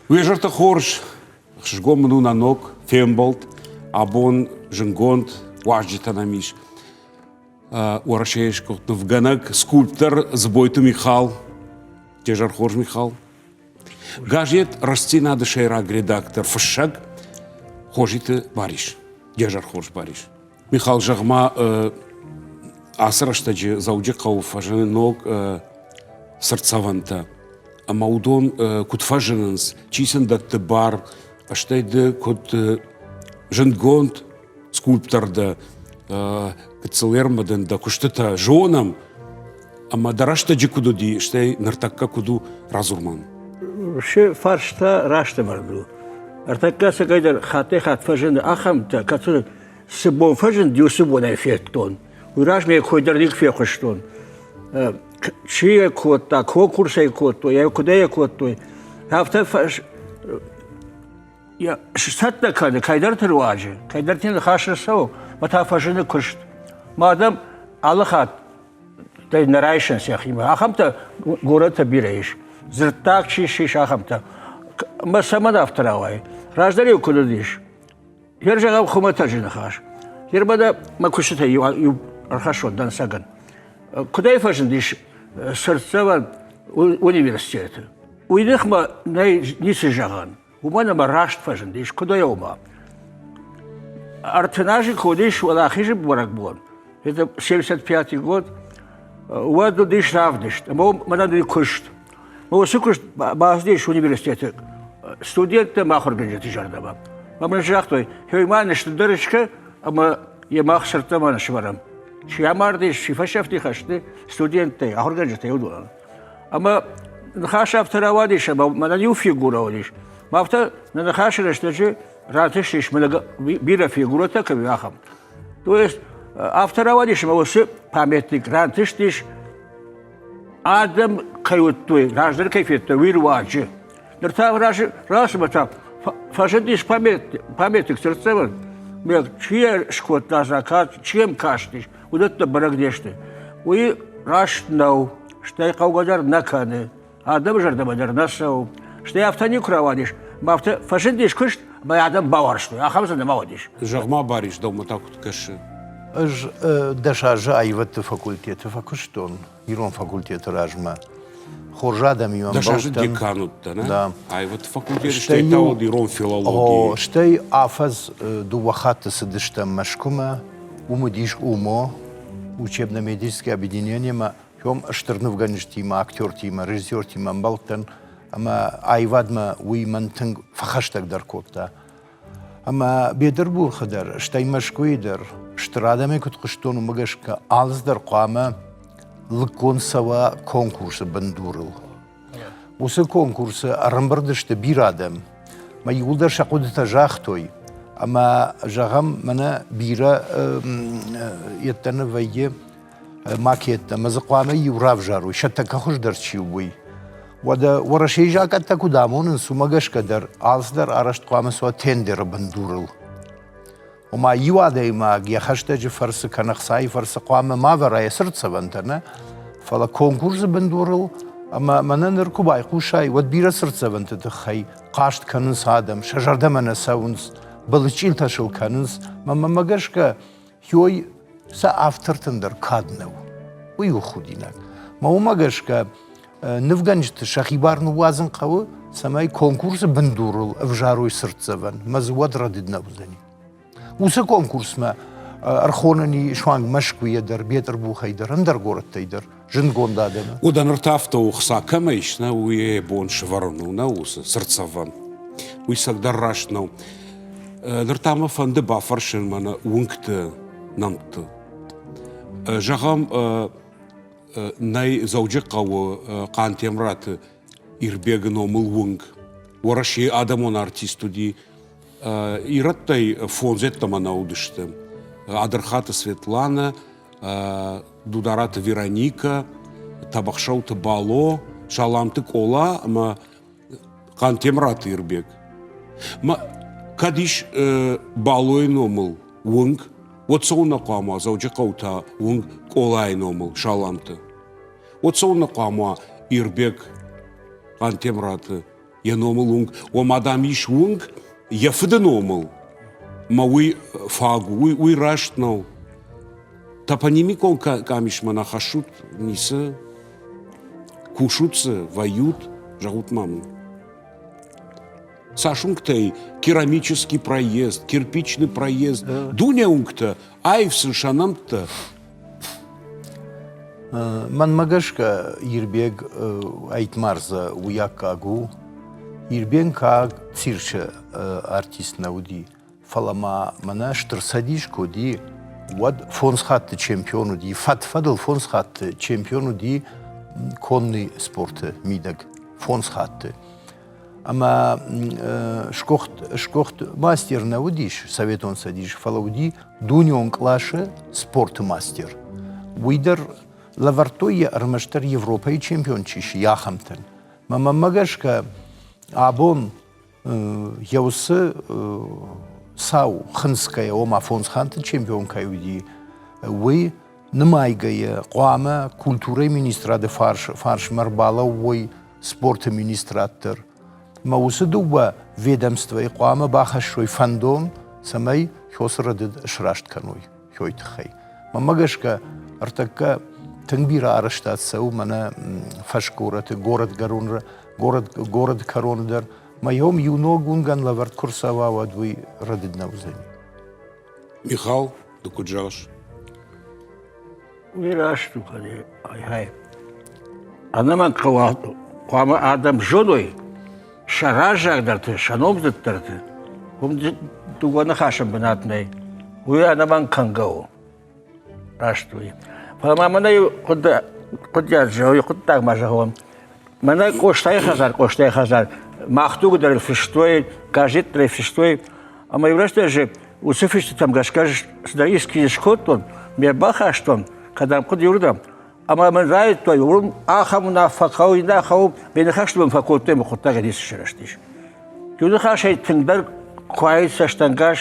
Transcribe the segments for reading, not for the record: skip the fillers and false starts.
Уе зӕртӕ хорз, ӕхсызгон мын у нӕ ног фембӕлд. Абон зынгонд уазджытӕ нӕм ис. Уӕрӕсейы сгуыхт нывгӕнӕг, скульптор Дзбойты Михал. Де зӕр хорз, Михал. Газет «Рӕстдзинад-ы» сӕйраг редактор, фыссӕг Хозиты Барис. Де зӕр хорз, Барис. Михал, зӕгъ-ма, ацы рӕстӕджы Дзӕуджыхъӕуы фӕзыны ног цыртдзӕвӕнтӕ. Ӕмӕ уыдон куыд фӕзынынц, чи сын дӕтты бар, стӕй ды куыд зындгонд скульптор дӕ, гыццыл ӕрмӕ дын дӕ куыстытӕ зонӕм, ӕмӕ дӕ рӕстӕджы куыд уыди, стӕй ныртӕккӕ куыд у, радзур мӕм. Се фарста раст ӕвӕрд у. Ӕртӕккӕ цӕгӕйдӕр хаттӕй-хатт фӕзыны ахӕмтӕ, кӕцы цы бон фӕзынди, уыцы бонӕй федтон. Уый размӕ йӕ кой дӕр никуы фехъуыстон. Чи йӕ кодта, конкурс ӕй кодтой, йӕ куыдӕй йӕ кодтой, афтӕ сцӕттӕ кӕны кӕйдӕрты руаджы, кӕйдӕрты ныхас ӕрцӕуы, мӕ та фӕзыны куыст. Мӕ адӕм алы хатт дӕр нӕ райсынц йӕхимӕ. Ахӕмтӕ горӕтты бирӕ ис. Дзырддаг чи ссис, ахӕмтӕ. Мӕ цӕмӕн афтӕ рауайы? Раздӕр-иу куыд уыдис? Йе зӕгъӕм хуымӕтӕджы ныхас. Йе дӕ мӕ куыстытӕй иу ӕрхӕссон дӕнцӕгӕн. Куыдӕй фӕзындис цыртдзӕвӕн университеты? Уый ныхмӕ нӕй ницы зӕгъӕн, уымӕн ӕмӕ раст фӕзындис, куыдӕй ома. 30 азы куы уыдис Уӕлахизы бӕрӕгбон, это 75 год, уӕд уыдис равдыст, ӕмӕ мӕнӕн уый куыст. Уыцы куыст бацыдис университеты студенттӕ ӕмӕ ахуыргӕнджыты зӕрдӕмӕ. Ӕмӕ мын загътой, хей ма ныстыдӕр скӕ ӕмӕ йӕ мах сырдтӕ ма нысвӕрӕм. Чи амардис, чи фӕсӕфти хӕсты студенттӕй, ахуыргӕнджытӕй уыдонӕн. Ӕмӕ ныхас афтӕ рауадис, ӕмӕ мӕнӕн иу фигурӕ уыдис. Мӕ афтӕ нӕ ныхасы рӕстӕджы рантыстис мӕнӕ бирӕ фигурӕтӕ кӕм ахӕм. То есть афтӕ рауадис, ӕмӕ уыцы памятник рантыстис адӕм кӕй уыдтой, раздӕр кӕй федтой, уый руаджы. Ныр та размӕ та фӕзындис памятник цыртдзӕвӕн. Чи йӕ скодта заказ, чи йӕм кастис, уыдӕттӕ бӕрӕг не сты. Уый раст нӕу, стӕй хъӕугӕ дӕр нӕ кӕны, адӕмы зӕрдӕмӕ дӕр нӕ цӕуы. Стӕй афтӕ никуы рауадис, ӕмӕ афтӕ фӕзындис куыст, ӕмӕ адӕм бауарзтой, ахӕм дзы нӕма уыдис. Зӕгъ-ма, Барис, дӕумӕ та куыд кӕсы? Ӕз 10 азы аивӕдты факультеты фӕкуыстон, ирон факультеты размӕ. Хорз адӕмимӕ 10 азы декан уыдтӕ, нӕ? Да. Аивӕдты факультеты, стӕй та уыд ирон филологи. О, стӕй афӕдз дыууӕ хатты цыдыстӕм Мӕскуымӕ, уым уыдис УМО, учебно-медицинское объединение-мӕ, уым стыр нывгӕнджытимӕ, актертимӕ, режиссертимӕ ӕмбӕлдтӕн, ӕмӕ аивадмӕ уый мӕн тынг фӕхӕстӕгдӕр кодта. Ӕмӕ Бедырбурхы дӕр, стӕй Мӕскуыйы дӕр стыр адӕмӕй куыд хъуыстон, уымӕ гӕсгӕ алцыдӕр хъуамӕ лыггонд цӕуа конкурсы бындурыл. Уыцы конкурсы ӕрӕмбырд сты бирӕ адӕм. Мӕ иууылдӕр сӕ хъуыдытӕ загътой. Ӕмӕ, зӕгъӕм, мӕнӕ бирӕ йеддӕмӕ вӕййы макеттӕ ӕмӕ дзы хъуамӕ иу равзарой, сӕ тӕккӕ хуыздӕр чи у, уый. Уӕдӕ Уӕрӕсейы закъӕттӕ куыд амонынц, уымӕ гӕсгӕ дӕр алцыдӕр арӕзт хъуамӕ цӕуа тендеры бындурыл. Ома иу адӕймаг йӕ хӕстӕджы фӕрцы кӕнӕ хцайы фӕрцы хъуамӕ ма вӕра йӕ цыртдзӕвӕнтӕ, нӕ, фӕлӕ конкурсы бындурыл ӕмӕ мӕнӕ ныр куы байхъусай, уӕд бирӕ цыртдзӕвӕнты тыххӕй хъаст кӕнынц адӕм, сӕ зӕрдӕмӕ нӕ цӕуынц, былысчъилтӕ сыл кӕнынц. Мӕнмӕ гӕсгӕ, Хёй сӕ автортӕн дӕр кад нӕу. Уый у худинаг. Мӕ уымӕ гӕсгӕ нывгӕнджыты сӕхи бар ныууадзын хъӕуы, цӕмӕй конкурсы бындурыл ӕвзарой цыртдзӕвӕн, мӕ дзы уӕд рӕдыд нӕ уыдзӕни. Уыцы конкурсмӕ ӕрхонӕн и суанг Мӕскуыйӕ дӕр, Бетъырбухӕй дӕр, ӕндӕр горӕттӕй дӕр зындгонд адӕмы. Уыдон ныр та афтӕ у, хца кӕмӕ ис, нӕ уый йӕ бон сӕвӕрын у, нӕ уыцы цыртдзӕвӕн. Уый цӕгдӕр раст нӕу. Ныр та мӕ фӕнды бафӕрсын мӕнӕ уынгты нӕмтты. Зӕгъӕм, нӕй Дзӕуджыхъӕуы Хъантемыраты Ирбегы номыл уынг. Уӕрӕсейы адӕмон артист уыди. Ирӕттӕй фондз йеддӕмӕ нӕ уыдысты. Адырхаты Светланӕ, Дудараты Вероникӕ, Тӕбӕхсӕуты Бало, Саламты Къола ӕмӕ Хъантемыраты Ирбег. Ма кӕд ис Балойы номыл уынг, уӕд цӕуылнӕ хъуамӕ Дзӕуджыхъӕуы та уынг Къолайы номыл Саламты? Уӕд цӕуылнӕ хъуамӕ Ирбег Хъантемыраты? Йӕ номыл уынг. Ома, дам, ис уынг йӕ фыды номыл, мӕ уый фаг у, уый раст нӕу. Топонимикон къамисмӕ нӕ хӕссут ницы, кусут дзы, вӕййут, зӕгъут ма мын. Цас уынгтӕй керамический проезд, кирпичный проезд, дуне уынгтӕ, аив сын сӕ нӕмттӕ. Мӕнмӕ гӕсгӕ, Ирбег Айтмарза уый аккаг у. Ирбег каг цирчы артист нӕ уыди, фӕлӕ ма мӕнӕ Стыр Цӕдис куы уыди, уӕд фондз хатты чемпион уыди, фӕд-фӕдыл фондз хатты чемпион уыди конный спорты мидӕг, фондз хатты. Ӕмӕ сгуыхт, сгуыхт мастер нӕ уыдис Советон Цӕдис, фӕлӕ уыди дунеон къласы спорты мастер. Уый дӕр лӕвӕрдтой йӕ ӕрмӕстдӕр Европӕйы чемпион чи сси, ахӕмтӕн. Мӕ мӕнмӕ гӕсгӕ, абон йӕ уыцы цау хынцгӕйӕ, ома фондзханты чемпион кӕй уыди, уый нымайгӕйӕ хъуамӕ культурӕйы министрады фарс, фарсмӕ ӕрбалӕууой спорты министрад дӕр. Мӕ уыцы дыууӕ ведомствойы хъуамӕ бахӕссой фӕндон, цӕмӕй хёсы рӕдыд сраст кӕной хёй тыххӕй. Мӕнмӕ гӕсгӕ, ӕртӕккӕ тынг бирӕ арӕзтад цӕуы мӕнӕ фӕсгорӕты, горӕтгӕрон, горӕт, горӕты кӕроны дӕр. Мӕ йом иу ног уынгӕн лӕвӕрд куы рцӕуа, уӕд уый рӕдыд нӕ уыдзӕни. Михал, ды куыд зӕгъыс? Уый раст у, ай-хай. Ӕнӕмӕнг хъӕуы хъуамӕ адӕм зоной сӕ раззагдӕрты, сӕ номдзыддӕрты. Уым дыууӕ ныхасы бынат нӕй. Уый ӕнӕмӕнг кӕнгӕ у. Раст уый. Фӕлӕ ма мӕнӕ иу хъуыдиат зӕгъ, хъуыддаг ма зӕгъон. Мӕнӕ Къостайы хӕдзар, Къостайы хӕдзар, мах дугы дӕр фыстой, газетты дӕр фыстой. Ӕмӕ иу рӕстӕджы уыцы фыстытӕм гӕсгӕ цыдӕр эскиз скодтон, ме бахастон, кӕдӕм хъуыд иуырдӕм. Ӕмӕ мын райдыдтой, уым ахӕм уынаффӕ хъӕуы, иннӕ хъӕуы, ме ныхӕсты бын фӕкодтой ӕмӕ хъуыддагӕй ницы сырӕзтис. Иу ныхасӕй тынгдӕр куы цӕстӕнгас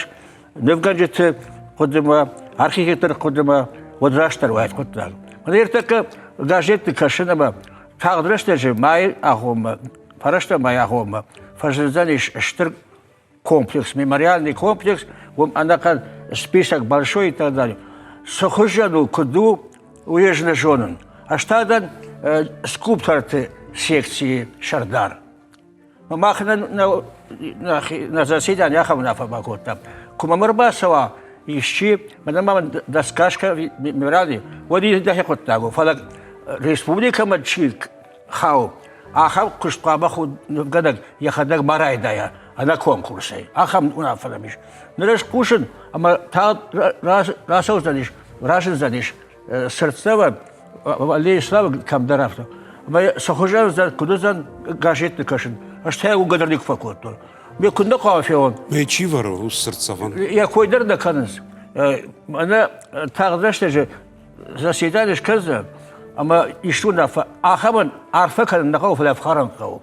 нывгӕнджыты хъуыдымӕ, архитекторы хъуыдымӕ, уӕд растдӕр уаид хъуыддаг. Фӕлӕ ӕртӕккӕ газетты кӕсын ӕмӕ тагъд рӕстӕджы майы агъоммӕ, фарӕстӕм майы агъоммӕ фӕзындзӕнис стыр комплекс, мемориальный комплекс, уым ӕнӕхъӕн список большой и так далее. Цы хуызӕн у, куыд у, уый ӕз нӕ зонын. Ӕз та дӕн скульпторты секцийы сӕрдар. Мах нӕ заседание ахӕм уынаффӕ бакодтам. Куы мӕм ӕрбацӕуа исчи, мӕнӕ ма мын доскашка мемориальный, уӕд дӕхи хъуыддаг у. Фӕлӕ республикӕмӕ чи хауы, ахӕм куыст хъуамӕ нывгӕнӕг йӕхӕдӕг ма райдайа ӕнӕ конкурсӕй. Ахӕм уынаффӕ нӕм ис. Ныр ӕз хъусын, ӕмӕ тагъд рацӕудзӕнис, разындзӕнис цыртдзӕвӕн Аллея Славы кӕмдӕр афтӕ. Ӕмӕ цы хуызӕн уыдзӕн, куыд уыдзӕн газетты кӕсын, ӕз та йӕ уынгӕ дӕр никуы фӕкодтон. Ме куыд нӕ хъуамӕ феон. Мӕ чи вӕры уыцы цыртдзӕвӕн? Йӕ кой дӕр нӕ кӕнынц. Мӕнӕ тагъд рӕстӕджы заседание скӕндзӕн, ӕмӕ исты уынаффӕ ахӕмӕн арфӕ кӕнын нӕ хъӕуы, фӕлӕ ӕфхӕрын хъӕуы.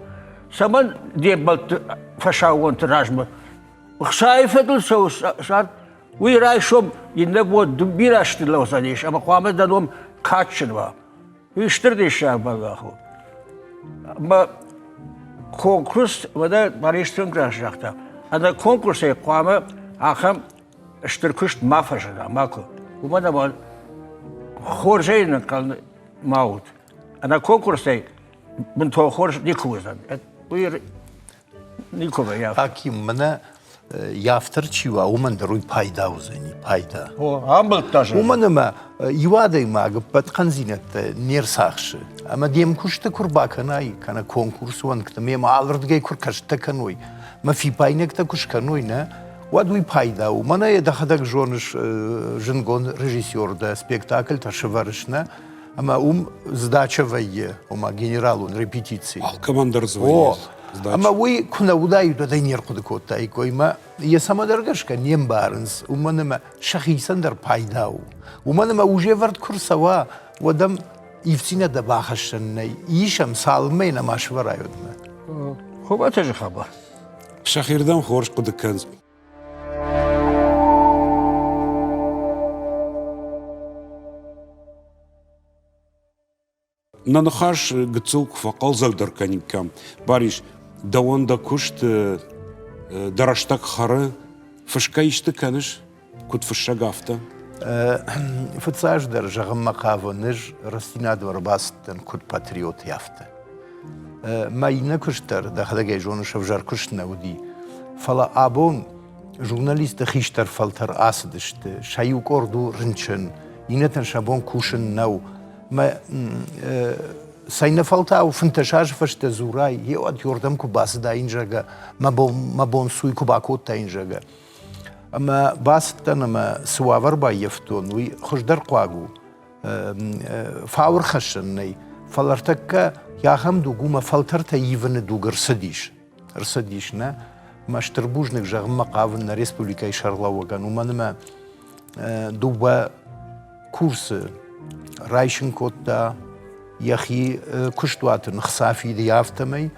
Цӕмӕн де мбӕлтты фӕсаууонты размӕ хсайы фӕдыл цӕуы цард, уый райсом иннӕ бон бирӕ азты лӕудзӕнис ӕмӕ хъуамӕ дӕ ном кадджын уа. Уый стыр диссаг бӕллӕх у. Ӕмӕ конкурс, уӕдӕ Борис тынг раст загъта, ӕнӕ конкурсӕй хъуамӕ ахӕм стыр куыст ма фӕзына, макуы. Уымӕн ӕмӕ хорзӕй ӕнхъӕл ма ут. Ӕнӕ конкурсӕй бынтон хорз никуы уыдзӕн. Уый никуы вӕййы. Аким, мӕнӕ йӕ автор чи уа, уымӕн дӕр уый пайда уыдзӕни, пайда. О, амбылдта зӕгъ. Уымӕн ӕмӕ иу адӕймаг ӕппӕт хъӕндзинӕдтӕ не рцахсы. Ӕмӕ де мкуысты куы рбакӕнай, кӕнӕ конкурсы уӕнгтӕ мемӕ алырдыгӕй куы ркӕстытӕ кӕной, мӕ фиппаинӕгтӕ куы скӕной, нӕ, уӕд уый пайда у. Мӕнӕ йӕ дӕхӕдӕг зоныс, зындгонд режиссер дӕ, спектакльтӕ сӕвӕрыс, нӕ? Ӕмӕ уым сдача вӕййы, ома генералон репетици. Алкӕмӕн дӕр дзы вӕййы. Ӕмӕ уый куы нӕ уыдаид, уӕд ӕй не рхъуыды кодтаиккой. Ӕмӕ йӕ цӕмӕдӕр гӕсгӕ не мбарынц, уымӕн ӕмӕ сӕхицӕн дӕр пайда у. Уымӕн ӕмӕ узӕвӕрд куы рцӕуа, уӕд ӕм ивддзинӕдтӕ бахӕссӕн нӕй. Ис ӕм, цалынмӕ йын ӕм асывӕрай, уӕдмӕ. Хуымӕтӕджы хабар. Сӕхирдӕм хорз хъуыды кӕнынц. Нӕ ныхас гыццыл куы фӕхъӕлдзӕгдӕр кӕниккам. Барис, Дӕуӕн дӕ куыст дӕ рӕстӕг хӕры, фысгӕ исты кӕныс, куыд фыссӕг, афтӕ? Фыццаджыдӕр зӕгъынмӕ хъавын, ӕз рӕстдзинадмӕ ӕрбацыдтӕн куыд патриот, афтӕ. Мӕ иннӕ куыст дӕр, дӕхӕдӕг ӕй зоныс, ӕвзӕр куыст нӕ уыди. Фӕлӕ абон журналистты хистӕр фӕлтӕр ацыдысты, сӕ иу къорд у рынчын, иннӕтӕн сӕ бон кусын нӕу. Мӕ цӕйнӕфӕлтау фынтӕс азы фӕстӕ дзурай, еуӕд ёрдӕм куы бацыдаин, зӕгъгӕ, мӕ бон, мӕ бон суй куы бакодтаин, зӕгъгӕ. Ӕмӕ бацыдтӕн ӕмӕ цы уавӕр баййӕфтон, уый хуыздӕр хъуаг у. Фауыр хӕссӕн нӕй, фӕлӕ ӕртӕккӕ ахӕм дуг у, мӕ фӕлтӕртӕ ивыны дуг ӕрцыдис. Ӕрцыдис, нӕ? Мӕ стыр бузныг зӕгъынмӕ хъавын нӕ республикӕйы сӕргълӕууӕгӕн, уымӕн ӕмӕ дыууӕ курсы райсын кодта йӕхи куыстуаты ныхца фиды афтӕмӕй.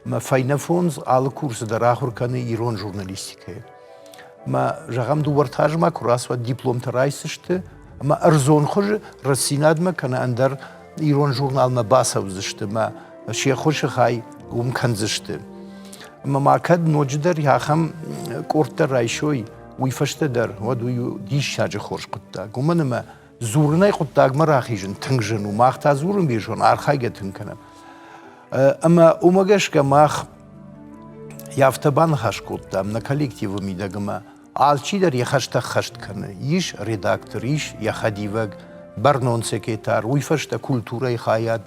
Мӕ фӕйнӕ фондз алы курсы дӕр ахуыр кӕны ирон журналистикӕйы. Мӕ, зӕгъӕм, дыууӕ-ӕртӕ азмӕ куы рацуа, дипломтӕ райсдзысты ӕмӕ ӕрдзон хуызы рӕстдзинадмӕ кӕнӕ ӕндӕр ирон журналмӕ бацӕудзысты мӕ се ххуысы хай уым кӕндзысты. Ӕмӕ ма кӕд ноджыдӕр ахӕм къордтӕ райсой, уый фӕстӕ дӕр, уӕд уый у диссаджы хорз хъуыддаг. Уымӕн ӕмӕ дзурынӕй хъуыддагмӕ рахизын тынг зын у. Мах та дзурын бирӕ архайгӕ тынг кӕнӕм. Ӕмӕ уымӕ гӕсгӕ мах афтӕ баныхас кодтам нӕ коллективы мидӕг ӕмӕ алчидӕр йӕ хӕстӕ ӕххӕст кӕны. Ис редактор, ис йӕ хӕдивӕг, бӕрнон секретар, уый фӕстӕ культурӕйы хайад,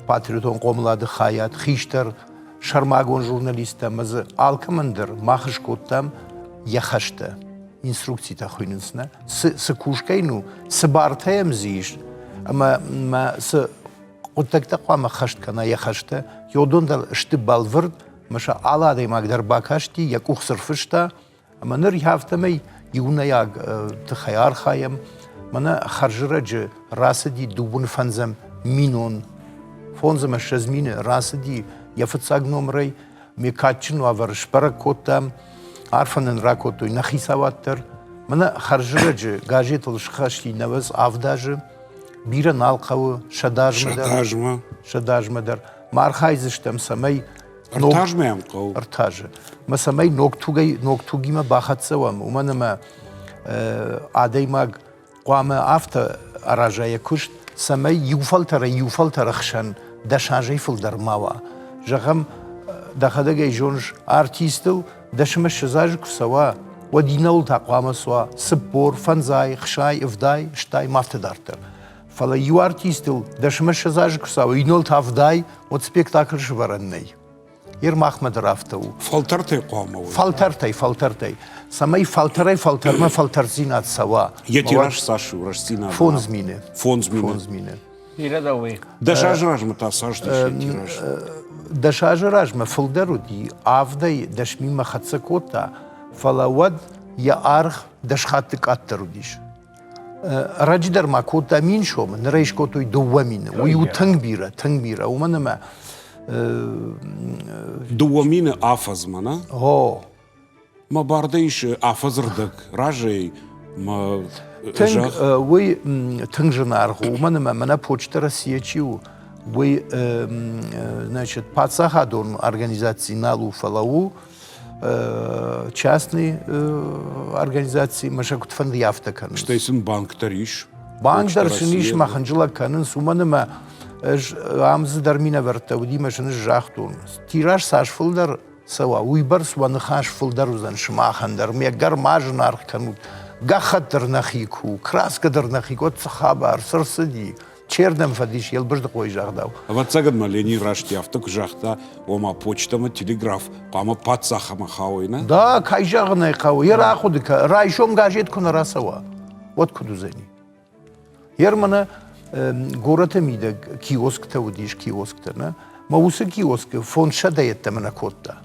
патриотон хъомылады хайад, хистӕр сӕрмагонд журналисттӕ ӕмӕ дзы алкӕмӕн дӕр мах скодтам йӕ хӕстӕ. Инструкцитӕ хуыйнынц, нӕ? Цы, цы кусгӕ йын у, цы бартӕ йӕм дзы ис, ӕмӕ мӕ цы хъуыддӕгтӕ хъуамӕ хӕст кӕна йӕ хӕстӕ, уыдон дӕр сты бӕлвырд, ӕмӕ сӕ алы адӕймаг дӕр бакасти, йӕ къух цы рфыста, ӕмӕ ныр афтӕмӕй иунӕйаг тыхӕй архайӕм. Мӕнӕ хӕрзрӕджы рацыди дыууын фӕндзӕм минон, фондз ӕмӕ ссӕдз мины рацыди йӕ фыццаг номырӕй. Ме кадджын уавӕр сбӕрӕг кодтам, арфӕ нын ракодтой нӕ хицауад дӕр. Мӕнӕ хӕрзрӕджы газетыл схӕсти нӕуӕдз авд азы, бирӕ нал хъӕуы сӕдӕазмӕ дӕр. Сӕдӕазмӕ. Сӕдӕазмӕ дӕр. Ма архайдзыстӕм, цӕмӕй Ӕртазмӕ йӕм хъӕуы. Ӕртазы. Мӕ цӕмӕй ног тугӕй ног тугимӕ бахӕццӕ уӕм, уымӕн ӕмӕ адӕймаг хъуамӕ афтӕ араза йӕ куыст, цӕмӕй иу фӕлтӕрӕй иу фӕлтӕры хсӕн дӕс азӕй фылдӕр ма уа. Зӕгъӕм, дӕхӕдӕг ӕй зоныс, артистыл дӕс ӕмӕ ссӕдз азы куы цӕуа, уӕд иннӕуыл та хъуамӕ суа 40, фӕндзай, 60, ӕвдай, стай ма афтӕ дарддӕр. Фӕлӕ иу артистыл дӕс ӕмӕ ссӕдз азы куы цӕуа, иннӕуыл та ӕвдай, уӕд спектакль сӕвӕрӕн нӕй. Ер махмӕ дӕр афтӕ у. Фӕлтӕртӕй хъуамӕ уой. Фӕлтӕртӕй, фӕлтӕртӕй. Цӕмӕй фӕлтӕрӕй фӕлтӕрмӕ фӕлтӕрддзинад цӕуа. Йӕ тираж цас у рӕстдзинад? 5 мины. 5 мины. 5 мины. Бирӕ дӕ уый. 10 азы размӕ та цас тираж? 10 азы размӕ фылдӕр уыди, авдӕй 10 минмӕ хӕццӕ кодта, фӕлӕ уӕд йӕ аргъ 10 хатты къаддӕр уыдис. Ӕрӕджы дӕр ма кодта 1000 сомы, ныр ӕй скодтой 2000. Уый у тынг бирӕ, тынг бирӕ, уымӕн ӕмӕ 2000 афӕдзмӕ, нӕ? О. Мӕ бар дӕ ис афӕдзырдӕг разӕй мӕ Тынг, уый тынг зынаргъ у, уымӕн ӕмӕ мӕнӕ Почта Россия чи у, уый значит, паддзахадон организаци нал у, фӕлӕ у частный организаци, мӕ сӕ куыдфӕнды афтӕ кӕнынц. Стӕй сын банк дӕр ис. Банк дӕр сын ис, мӕ хынджылӕг кӕнынц, уымӕн ӕмӕ ӕз ам дзы дӕр минӕвӕрттӕ уыди, мӕ сын загътон, тираж цас фылдӕр цӕуа, уыйбӕрц уӕ ныхас фылдӕр уыдзӕн сымахӕн дӕр, ме гӕр ма зынаргъ кӕнут, гӕххӕтт дӕр нӕхи ку, краскӕ дӕр нӕхи ку, цы хабар, цы рцыди, чердӕм фӕдис Елбыздыхъойы загъдау. Ӕвӕццӕгӕн ма Ленин раст афтӕ куы загъта, ома почтамӕ телеграф хъуамӕ паддзахамӕ хауой, нӕ? Да, кӕй зӕгъын ӕй хъӕуы, йӕ рахъуыды кӕ, райсом газет куы нӕ рацӕуа, уӕд куыд уыдзӕни? Ер мӕнӕ горӕты мидӕг киосктӕ уыдис, киосктӕ, нӕ? Мӕ уыцы киоскы 500 йеддӕмӕ нӕ кодта.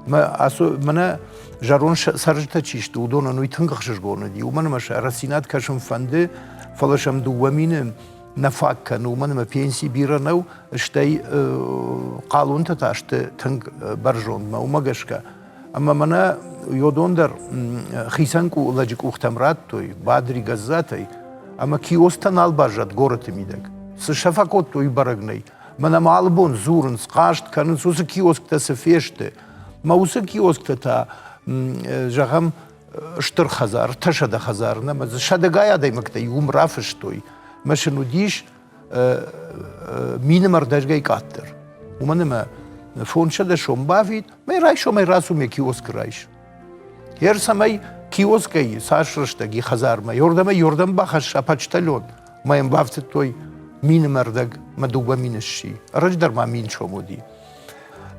Мӕ ацу мӕнӕ зӕронд цӕрджытӕ чи сты, уыдонӕн уый тынг ӕхсызгон уыди, уымӕн ӕмӕ сӕ рӕстдзинад кӕсын фӕнды, фӕлӕ сӕм 2000 нӕ фаг кӕны, уымӕн ӕмӕ пенси бирӕ нӕу, стӕй хъалонтӕ та сты тынг бӕрзондмӕ, уымӕ гӕсгӕ. Ӕмӕ мӕнӕ йодон дӕр хицӕн лӕджы къухтӕм радтой, Бадри Гӕззатӕй, ӕмӕ киосктӕ нал баззад горӕты мидӕг. Цы сӕ фӕкодтой, бӕрӕг нӕй. Мӕнӕ ма алы бон дзурынц, хъаст кӕнынц, уыцы киосктӕ цы фесты. Мӕ уыцы киосктӕ та, зӕгъӕм, стыр хӕдзар, 300 хӕдзар, нӕ мӕ дзы сӕдӕгай адӕймӕгтӕ уым рафыстой. Мӕ сын уыдис мины ӕрдӕгӕй къаддӕр. Уымӕн ӕмӕ 500 сом бафид, мӕ райсомӕй рацу мӕ киоскы райс. Ер цӕмӕй киоскӕй цас рӕстӕг и хӕдзармӕ, ёрдӕмӕ ёрдӕм бахӕсса почтальон, мӕ йӕм бафтыдтой мины мӕрдӕг мӕ 2000 сси. Ӕрӕджы ма 1000 сом уыди.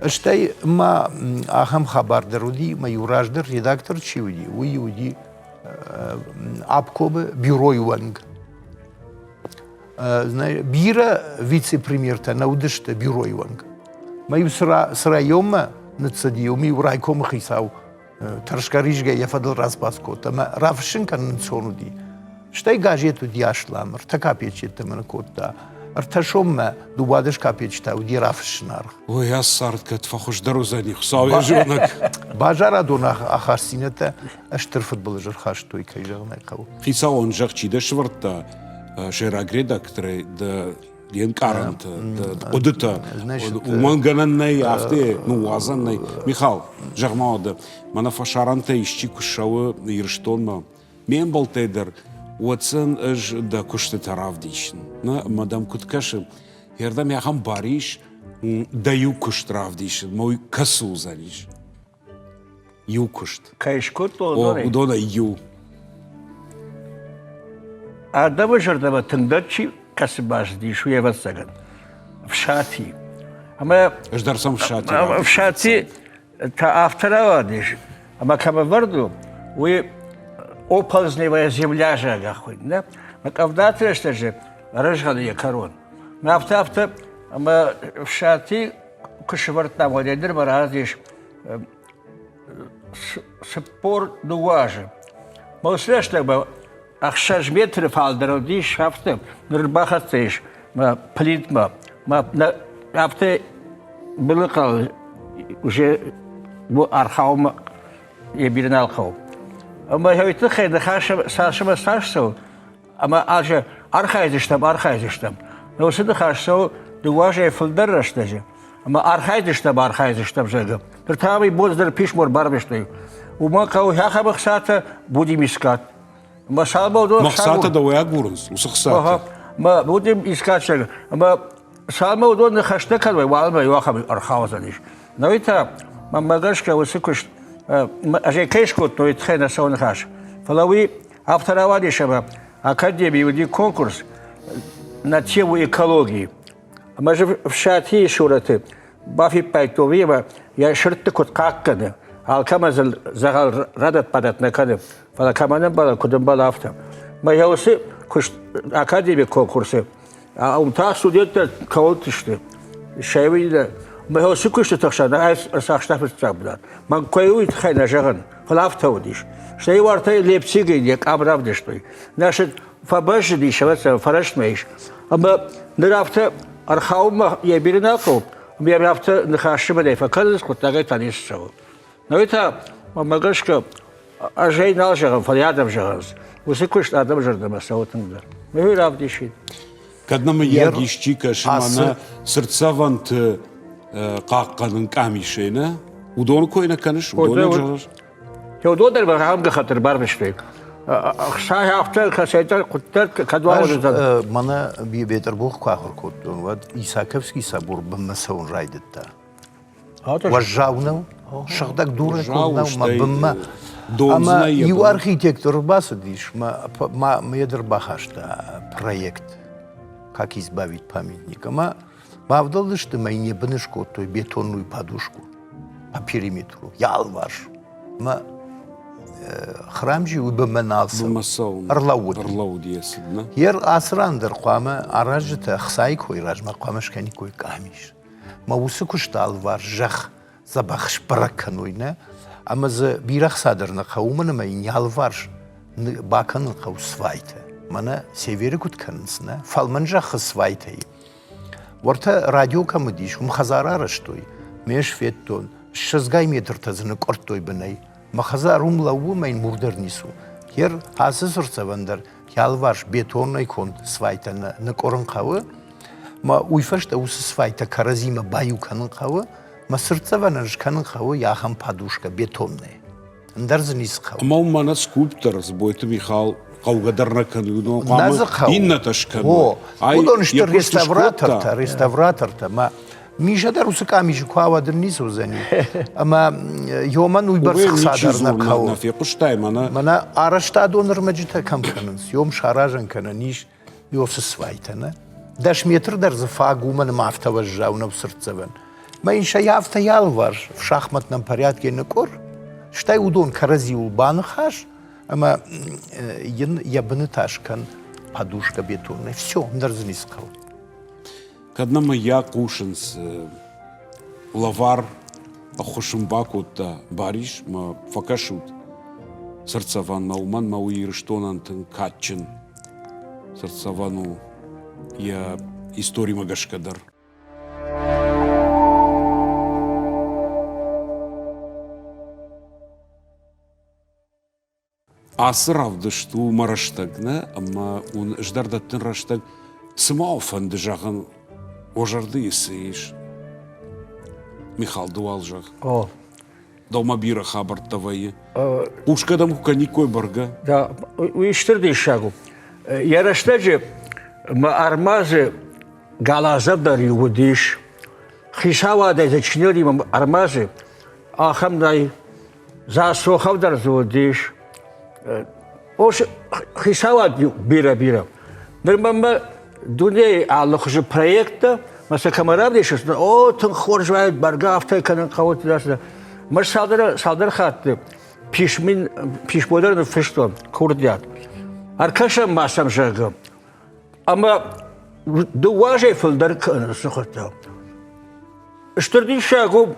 Стӕй ма ахӕм хабар дӕр уыди, мӕ иу раздӕр редактор чи уыди, уый уыди обкомы бюройы уӕнг. Бирӕ вице-премьертӕ нӕ уыдысты бюройы уӕнг. Мӕ иу цы районмӕ ныццыди, уым-иу райкомы хицау тӕрсгӕ-ризгӕ йӕ фӕдыл разбас кодта ӕмӕ рафыссын кӕнын ӕнцон уыди. Стӕй газет уыди аслам, ӕртӕ капеччы йеддӕмӕ нӕ кодта. Ӕртӕ соммӕ 12 капеччы та уыди рафыссын аргъ. Ой, ацы цард кӕд фӕхуыздӕр уыдзӕни, Хуыцау йӕ зонӕг. Базарадон ахастдзинӕдтӕ стыр фыдбылыз ӕрхастой, кӕй зӕгъын ӕй хъӕуы. Хицауон зӕгъ, чи дӕ сӕвӕрдта сӕйраг редакторӕй, дӕ де нкъарӕнтӕ, дӕ хъуыдытӕ. Уымӕн гӕнӕн нӕй, афтӕ ныууадзӕн нӕй. Михал, зӕгъ-ма уӕдӕ, мӕнӕ фӕсарӕнтӕй исчи куы ссӕуы Ирыстонмӕ, ме мбӕлттӕй дӕр, уӕд сын ӕз дӕ куыстытӕ равдисын. Нӕ, ӕмӕ дӕм куыд кӕсы, ердӕм ахӕм бар ис дӕ иу куыст равдисын, мӕ уый кӕцы уыдзӕнис? Иу куыст. Кӕй скодтой, уыдонӕй? Уыдонӕй иу. Адӕмы зӕрдӕмӕ тынгдӕр чи кӕцы бацыдис, уый ӕвӕццӕгӕн Фсати. Ӕмӕ Ӕз дӕр сӕм Фсати. Фсати та афтӕ рауадис, ӕмӕ кӕм ӕвӕрд у, уый оползневая земля зӕгъгӕ хуыйны. Нӕ? Ӕмӕ къӕвдаты рӕстӕджы рызгъӕлы йӕ кӕрон. Афтӕ афтӕ ӕмӕ Фсати куы сӕвӕрдтам, уӕдӕй нырмӕ рацыдис 42 азы. Мӕ уыцы рӕстӕгмӕ 6 метры фалдӕр уыдис, афтӕ ныр бахӕццӕ ис мӕ плитмӕ. Мӕ афтӕ былыхъӕл уже архаумӕ йӕ бирӕ нал хъӕуы. Ӕмӕ уый тыххӕй ныхас цас ӕмӕ цас цӕуы, Ӕмӕ азы архайдзыстӕм, архайдзыстӕм. Но уыцы ныхас цӕуы дыууӕ азӕй фылдӕр рӕстӕджы. Ӕмӕ архайдзыстӕм, архайдзыстӕм, зӕгъы. Ныр та уый бон дӕр писмо барвыстой. Уымӕ хъӕуы ахӕм ӕхцатӕ, будем искать. Ӕмӕ цалынмӕ уыдон Ӕхцатӕ дӕуӕй агурынц, уыцы хцатӕ. Ӕмӕ будем искать, зӕгъы. Ӕмӕ цалынмӕ уыдон ныхӕстӕ кӕной, уалынмӕ иу ахӕм ӕрхаудзӕнис. Науи та, мӕнмӕ гӕсгӕ, уыцы куыст ӕз ӕй кӕй скодтой, уый тыххӕй нӕ цӕуы ныхас. Фӕлӕ уый Афтӕ рауадис ӕмӕ академийы уыди конкурс на тему экологии. Ӕмӕ дзы Фсатийы сурӕты бафиппайдтон ӕмӕ йӕ сырдты куыд хъахъхъӕны, алкӕмӕн дзы дзӕгъӕл радӕтт-бадӕтт нӕ кӕны, фӕлӕ кӕмӕн ӕмбӕлы, куыд ӕмбӕлы, афтӕ. Мӕ йӕ уыцы куыст академийы конкурсы уым та студенттӕ кӕуылты сты, сӕ мӕ уыцы куыстыты хсӕн ӕрцахста фыццаг бынат. Мӕн кой уый тыххӕй нӕ зӕгъын, фӕлӕ афтӕ уыдис. Стӕй уартӕ Лейпцигы йӕ къам равдыстой. Нӕ сыд фӕбӕззыдис, ӕвӕццӕгӕн, фӕрӕстмӕ ис. Ӕмӕ ныр афтӕ ӕрхауынмӕ йӕ бирӕ нал хъӕуы, ӕмӕ йӕм афтӕ ныхасы бынӕй фӕкӕнынц, хъуыддагӕй та не ссӕуы. Ныр та, мӕнмӕ гӕсгӕ, ӕз ӕй нал зӕгъын, фӕлӕ адӕм зӕгъынц. Уыцы куыст адӕмы зӕрдӕмӕ цӕуы тынгдӕр. Уый равдисид. Кӕд нӕ мыййаг исчи кӕсы мӕнӕ цыртдзӕвӕнты хъахъхъӕнын къамисӕй, нӕ? Уыдоны кой нӕ кӕныс? Уыдоны зӕгъыс? Уыдон дӕр ахӕм гӕххӕтт ӕрбарвыстой. Ӕхца афтӕ кӕцӕйдӕр хъуыддаг кӕд уа Мӕнӕ Бетъырбух куы ахуыр кодтон, уӕд Исаковский собор бынмӕ цӕуын райдыдта. Уӕззау нӕу, сыгъдӕг дуры конд нӕу мӕ бынмӕ. Ӕмӕ иу архитектор ӕрбацыдис, мӕ йӕ дӕр бахаста проект «Как избавить памятник». Ӕмӕ бавдӕлдысты мӕ йын йӕ быны скодтой бетонную подушку по периметру, йӕ алыварс. Мӕ храмджи уый бынмӕ нал цӕуы. Ӕрлӕууыд. Ӕрлӕууыд йӕ цыд, нӕ? Йе ацы ран дӕр хъуамӕ аразджытӕ ӕхцайы кой размӕ хъуамӕ скӕниккой къамис. Мӕ уыцы куысты алыварс зӕхх дзӕбӕх сбӕрӕг кӕной, нӕ? Ӕмӕ дзы бирӕ хца дӕр нӕ хъӕуы, уымӕн ӕмӕ йын йӕ алыварс бакӕнын хъӕуы свайтӕ. Мӕнӕ северы куыд кӕнынц, нӕ? Фӕлмӕн зӕххы свайтӕй. Уӕртӕ радио кӕм уыдис, уым хӕдзар арӕзтой. Ме сфедтон, ссӕдзгай метртӕ дзы ныкъуырдтой бынӕй. Мӕ хӕдзар уым лӕууы, мӕ йын мур дӕр ницы у. Гер ацы цыртдзӕвӕн дӕр йӕ алыварс бетонӕй конд свайтӕ ныкъуырын хъӕуы. Мӕ уый фӕстӕ уыцы свайтӕ кӕрӕдзимӕ баиу кӕнын хъӕуы, мӕ цыртдзӕвӕнӕн скӕнын хъӕуы йӕ ахӕм подушкӕ бетонная. Ӕндӕр дзы ницы хъӕуы. Ӕмӕ уым мӕнӕ скульптор Дзбойты Михал хъӕугӕ дӕр нӕ кӕны, уыдон хъуамӕ иннӕтӕ скӕной. О, уыдон сты реставратортӕ, реставратортӕ. Мӕ Миша дӕр уыцы къамисы куы ауад, ын ницы уыдзӕни. Ӕмӕ ёмӕн уыйбӕрц хца дӕр нӕ хъӕуы. Нӕ фехъуыстай мӕнӕ? Мӕнӕ арӕзтадон ӕрмӕджытӕ кӕм кӕнынц, ём саразӕн кӕнӕн ис ёсы свайтӕ, нӕ? 10 метр дӕр дзы фаг уымӕн ӕмӕ афтӕ уӕззау нӕу цыртдзӕвӕн. Мӕ йын сӕ афтӕ алыварс в шахматном порядке ныкъуыр, стӕй уыдон кӕрӕдзиуыл баныхас ӕмӕ йын йӕ быны та скӕн подушка бетонная. Все, ӕндӕр дзы ницы хъӕуы. Кӕд нӕм йӕ хъусынц, лӕвар ӕххуыс ын бакодта Барис, мӕ фӕкӕсут цыртдзӕвӕнмӕ, уымӕн мӕ уый Ирыстонӕн тынг кадджын цыртдзӕвӕн у йӕ историмӕ гӕсгӕ дӕр. Ацы равдыст у мӕ рӕстӕг, нӕ? Ӕмӕ уын ӕз дӕр дӕттын рӕстӕг. Цы ма у фӕнды зӕгъын, о зӕрдыйы цы ис? Михал, ды уал зӕгъ. О. Дӕумӕ бирӕ хабӕрттӕ вӕййы. Хъусгӕ дӕм куы кӕниккой бӕргӕ. Да, уый стыр диссаг у. Йӕ рӕстӕджы мӕ Армазы Галазӕ дӕр-иу уыдис. Хицауадӕй дзы чи нӕ Армазы, ахӕм нӕй. Засохов дӕр дзы уыдис. Хицауад бирӕ-бирӕ. Ныр мӕнмӕ дунейы алы хуызы проекттӕ, мӕ сӕ кӕмӕ равдисыс, о, тынг хорз уаид, бӕргӕ афтӕ кӕнын хъӕуы. Мӕ цалдӕр хатты писмо дӕр ныффыстон, курдиат. Ӕркӕсӕм ма сӕм, зӕгъы. Ӕмӕ дыууӕ азӕй фылдӕр кӕны хуыдта. Стыр диссаг у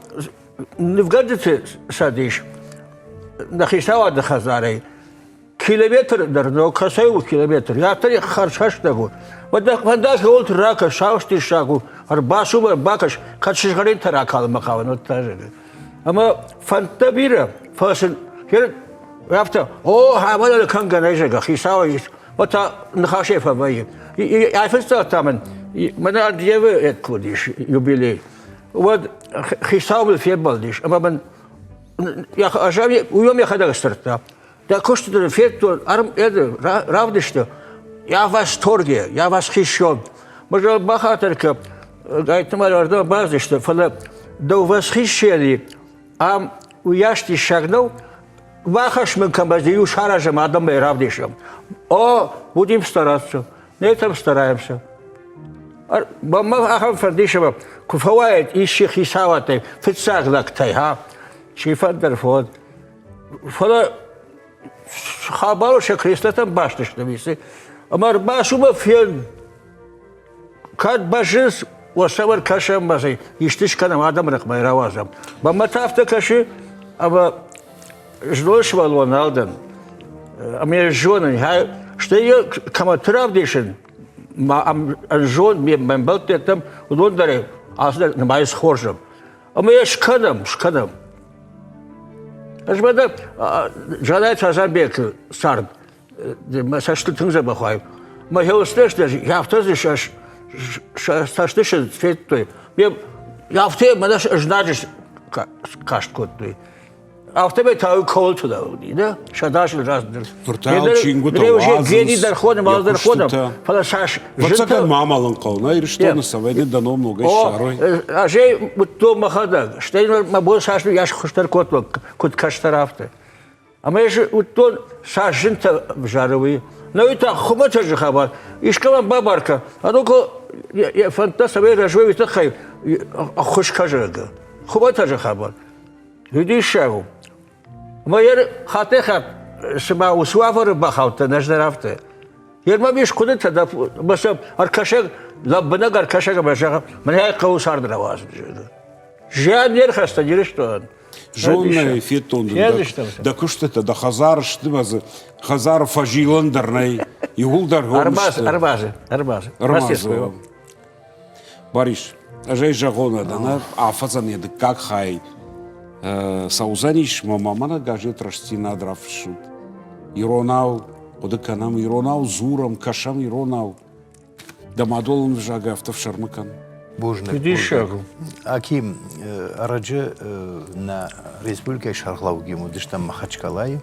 нывгӕнджыты цӕдис нӕ хицауады хӕдзарӕй километр дӕр нӕу, кӕцӕй у километр, афтӕ хӕрзхӕстӕг у. Уӕд дӕ фӕндаг кӕуылты ракӕс, сау диссаг у, ӕрбацу ӕрбакӕс, кӕд сызгъӕринтӕ ракалынмӕ хъавын, уӕд та зӕгъы. Ӕмӕ фӕндтӕ бирӕ, фӕлӕ сын афтӕ, о, ӕмӕ кӕнгӕ нӕй, зӕгъгӕ, хицауӕй уӕд та ныхасӕй фӕвӕййы. Айфыццаг та мын мӕнӕ Андреевы куы уыдис юбилей, уӕд хицау мыл фембӕлдис ӕмӕ мын уый мӕм йӕхӕдӕг сдзырдта. Дӕ куысты дын федтон, равдысты, я в восторге, я восхищен. Мы бахатыр кӕ, гайтымӕ ӕрдӕм баздысты, фӕлӕ дӕу восхищение ам уыйас диссаг нӕу, бахӕс мын кӕм иу саразӕм, адӕмӕй равдисӕм. О, будем стараться, на этом стараемся. Мӕ ахӕм фӕндис ӕмӕ куы фӕуаид исчи хицауадӕй, фыццаг лӕгтӕй, ха, чи фӕндӕр фод. Фӕлӕ хабар сӕ креслотӕм баст сты, висы. Ӕмӕ ӕрбацу фен, кӕд бӕззынц, уӕд сӕм ӕркӕсӕм ӕмӕ сӕ исты скӕнӕм, адӕмы ныхмӕ рауадзӕм. Мӕнмӕ та афтӕ кӕсы, ӕмӕ знон сывӕллон нал дӕн. Ӕмӕ йӕ зонын, стӕй йӕ кӕмӕты равдисын, ма ӕнзон ме мбӕлттӕм, уыдон дӕр ацы нымайынц хорзыл. Ӕмӕ йӕ скӕнӕм, скӕнӕм. Ӕз мӕ дӕ Джанайты Азанбекы цард мӕ цӕсты тынг дзӕбӕх уайы. Мӕ хеуыстӕ афтӕ дзы сӕ цӕстысындз федтой. Афтӕ мӕнӕ знаджы каст кодтой. Афтӕмӕй та уый кӕуылты нӕ уыди, нӕ? Сӕдӕсыл раздӕр. Ныр чингуытӕ уадзынц, гений дӕр хонӕм, ал дӕр хонӕм, фӕлӕ цас Ӕвӕццӕгӕн ма амӕлын хъӕуы, нӕ Ирыстоны цӕвӕны дӕ ном ногӕй ссарой. Азӕй уыдтон мӕхӕдӕг, стӕй мӕ бон цас йас хуыздӕр кодтон, куыд кӕстӕр, афтӕ. Ӕмӕ ӕз уыдтон, цас зынтӕ взары уый. Нӕ уый та хуымӕтӕджы хабар. Искӕмӕн бабар кӕ. А ну-ка йӕ фӕндтӕ цӕмӕй рӕзой, уый тыххӕй ӕххуыс кӕ, зӕгъгӕ. Хуымӕтӕджы хабар. Уый диссаг у. Ӕмӕ йӕ хаттӕй-хатт цыма уыцы уавӕры бахаудтӕн ӕз дӕр афтӕ. Йе мӕм ис хъуыдытӕ, ӕмӕ сӕ ӕркӕсӕг, лӕмбынӕг ӕркӕсӕг ӕмӕ зӕгъы, мӕнӕй хъӕуы цард рауадзын, зӕгъгӕ. Зиан не рхӕсдзӕн Ирыстонӕн. Зоннӕй федтон дын дӕ куыстытӕ, дӕ хӕдзары сты мӕ дзы хӕдзары фӕзилӕн дӕр нӕй. Иууылдӕр гом сты. Ӕрмадзы, ӕрмадзы. Ӕрмадзы. Барис, ӕз ӕй зӕгъон дӕн, афӕдзӕн йӕ дыккаг хай цӕудзӕнис, мӕ мӕнӕ газет Рӕстдзинад рафыссут. Иронау хъуыды кӕнӕм, иронау дзурӕм, кӕсӕм иронау. Дӕ мадӕлон взаг афтӕ фсӕрмы кӕн. Бузныг. Диссаг у. Аким, ӕрӕджы нӕ республикӕйы сӕргълӕууӕгимӕ уыдыстӕм Махачкалайы.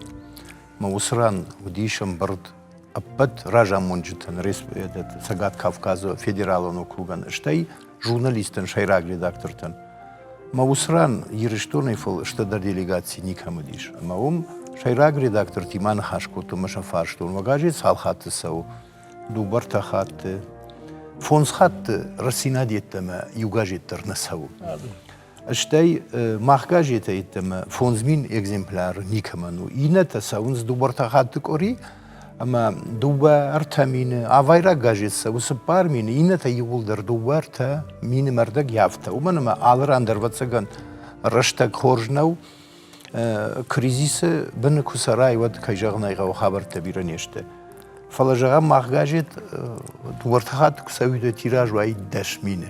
Мӕ уыцы ран уыдис ӕмбырд ӕппӕт разамонджытӕн Цӕгат Кавказы федералон округӕн, стӕй журналисттӕн, сӕйраг редактортӕн. Мӕ уыцы ран Ирыстонӕй стырдӕр делегаци никӕм уыдис. Ӕмӕ уым сӕйраг редактортимӕ ныхас кодтон ӕмӕ сӕ фарстон, уӕ газет цал хатты цӕуы? Дыууӕ хатты. Фондз хатты Рӕстдзинад йеддӕмӕ иу газет дӕр нӕ цӕуы. Стӕй мах газетӕ йеддӕмӕ 5000 экземпляры никӕмӕн у. Иннӕтӕ цӕуынц дыууӕ хатты къуыри, ӕмӕ 2-3 мины, авайраг газет цӕуы 4 мины, иннӕтӕ иууылдӕр 2-3 мины мӕрдӕг афтӕ. Уымӕн ӕмӕ алы ран дӕр, ӕвӕццӕгӕн, рӕстӕг хорз нӕу. Кризисы быны куы цӕрай, уӕд, кӕй зӕгъын ӕй хъӕуы, хабӕрттӕ бирӕ не сты. Фӕлӕ, зӕгъӕм, мах газет дыууӕртӕ хатты куы цӕуид, тираж уаид 10 000.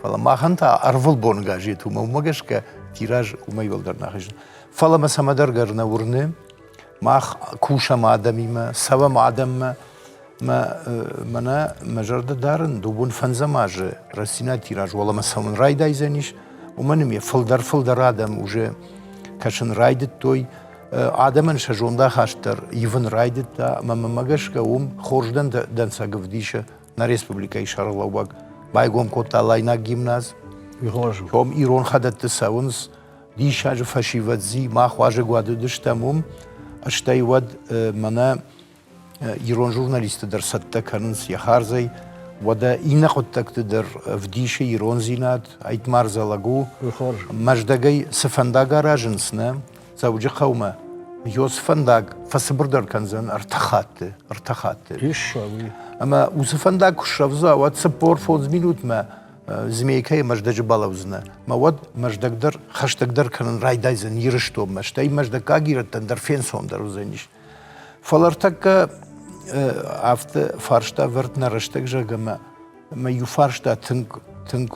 Фӕлӕ махӕн та ӕрвылбон газет у, уымӕ гӕсгӕ тираж уымӕй уӕлдӕр нӕ хизы. Фӕлӕ мӕ цӕмӕдӕр гӕр нӕ уырны, мах кусӕм адӕмимӕ, цӕуӕм адӕммӕ, мӕ мӕнӕ мӕ зӕрдӕ дарын, дыууын фӕндзӕм азы Рӕстдзинад тираж уӕлӕмӕ цӕуын райдайдзӕнис, уымӕн ӕмӕ фылдӕр-фылдӕр адӕм уже кӕсын райдыдтой, адӕмӕн сӕ зондахаст дӕр ивын райдыдта, ӕмӕ мӕнмӕ гӕсгӕ уым хорз дӕнцӕг ӕвдисы нӕ республикӕйы сӕргълӕууӕг. Байгом кодта Алайнаг гимназ. Уым ирон хӕдӕтты цӕуынц диссаджы фӕсивӕд зи, мах уазӕгуат уыдыстӕм уым. Стӕй уӕд мӕнӕ ирон журналистты дӕр цӕттӕ кӕнынц йӕ хардзӕй. Уӕдӕ иннӕ хъуыддӕгты дӕр ӕвдисы ирондзинад, ӕйтмардзӕлӕг у. Мӕздӕгӕй цы фӕндаг аразынц, нӕ, Дзӕуджыхъӕумӕ, цы фӕндаг фӕцыбырдӕр кӕндзӕн ӕртӕ хатты, ӕртӕ хатты. Ӕмӕ уыцы фӕндаг куы срӕвдза, уӕд 45 минутмӕ Змейкӕйы Мӕздӕджы балӕудзынӕ. Мӕ уӕд Мӕздӕг дӕр хӕстӕгдӕр кӕнын райдайдзӕн Ирыстонмӕ, стӕй мӕздӕггаг ирӕттӕн дӕр фенцондӕр уыдзӕнис. Фӕлӕ ӕртӕккӕ афтӕ фарста ӕвӕрд нӕ рӕстӕг, зӕгъгӕ, мӕ мӕ иу фарста тынг тынг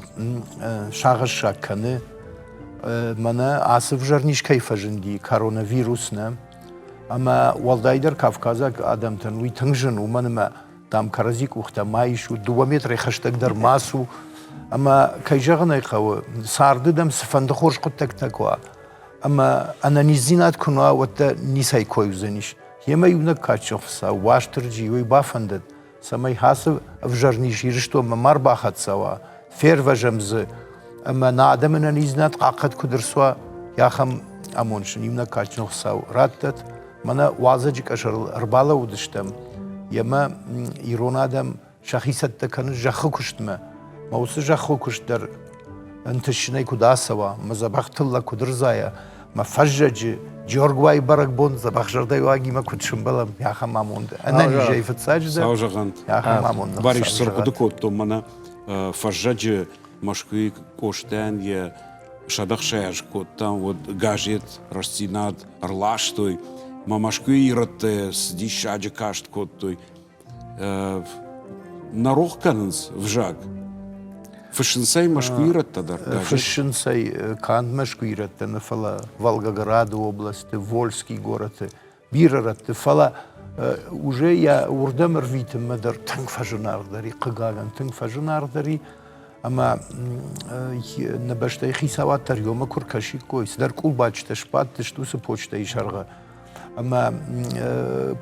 сагъӕссаг кӕны. Мӕнӕ ацы ӕвзӕр низ кӕй фӕзынди, коронавирус, нӕ? Ӕмӕ уӕлдайдӕр кавказаг адӕмтӕн уый тынг зын, уымӕн ӕмӕ дам кӕрӕдзи къухтӕ ма исут, 2 метрӕй хӕстӕгдӕр ма цу. Ӕмӕ, кӕй зӕгъын ӕй хъӕуы, царды дӕм цыфӕнды хорз хъуыддӕгтӕ куы уа, ӕмӕ ӕнӕниздзинад куы нӕ уа, уӕд дӕ ницӕй кой уыдзӕнис. Йемӕ иунӕг кадджын Хуыцау, Уастырджи, уый бафӕндыд, цӕмӕй ацы ӕвзӕр низ Ирыстонмӕ ма рбахӕццӕ уа, фервӕзӕм дзы, ӕмӕ нӕ адӕмы ӕнӕниздзинад хъахъхъӕд куыд ӕрцуа, ахӕм амонд сын иунӕг кадджын Хуыцау раттӕд. Мӕнӕ уалдзӕджы къӕсӕрыл ӕрбалӕууыдыстӕм, йемӕ ирон адӕм сӕхи цӕттӕ кӕнынц зӕххы куыстмӕ. Мӕ уыцы зӕххы куыст дӕр ӕнтыстджынӕй куыд ацӕуа, мӕ дзӕбӕх тыллӕг куыд ӕрзайа, мӕ фӕззӕджы Джоргуайы бӕрӕгбон дзӕбӕх зӕрдӕйуагимӕ куыд сымбӕлӕм, ахӕм амонд. Ӕнӕнизӕй фыццаджыдӕр. Сау зӕгъӕнт. Ахӕм амонд. Барис, цы рхъуыды кодтон мӕнӕ фӕззӕджы Мӕскуыйы Къостайӕн йӕ 160 кодтам, уӕд газет «Рӕстдзинад» ӕрластой. Мӕ Мӕскуыйы ирӕттӕ цы диссаджы каст кодтой. Нӕ рох кӕнынц взаг. Фыссынц ӕй Мӕскуыйы ирӕттӕ дӕр? Фыссынц ӕй канд Мӕскуыйы ирӕттӕ нӕ, фӕлӕ Волгограды областы, Вольский горӕты, бирӕ рӕтты. Фӕлӕ уже йӕ уырдӕм ӕрвитынмӕ дӕр тынг фӕзынаргъдӕр и, хъыгагӕн, тынг фӕзынаргъдӕр и. Ӕмӕ нӕ бӕстӕйы хицауад дӕр иумӕ куы ркӕсиккой, цыдӕр къулбадджытӕ сбадтысты уыцы почтӕйы сӕргъы, ӕмӕ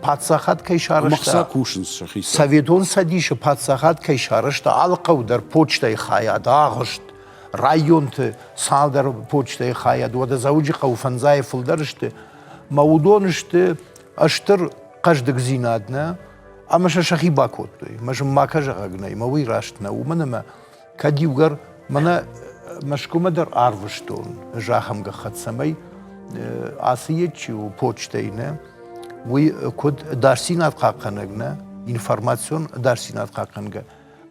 паддзахад кӕй сарӕзта, кусынц сӕхицӕн. Советон Цӕдисы паддзахад кӕй сарӕзта, алы хъӕу дӕр почтӕйы хайад, агъуыст, районты цалдӕр почтӕйы хайад, уӕдӕ Дзӕуджыхъӕуы фӕндзайы фылдӕр сты, мӕ уыдон сты стыр хъӕздыгдзинад, нӕ? Ӕмӕ сӕ сӕхи бакодтой. Мӕ зын макӕ зӕгъӕг нӕй, мӕ уый раст нӕ, уымӕн ӕмӕ кӕд иугӕр мӕнӕ Мӕскуымӕ дӕр арвыстон ӕз ахӕм гӕххӕтт, цӕмӕй ацы йед чи у почтӕйы нӕ, уый куыд ӕдасдзинад хъахъхъӕнӕг нӕ, информацион ӕдасдзинад хъахъхъӕнгӕ,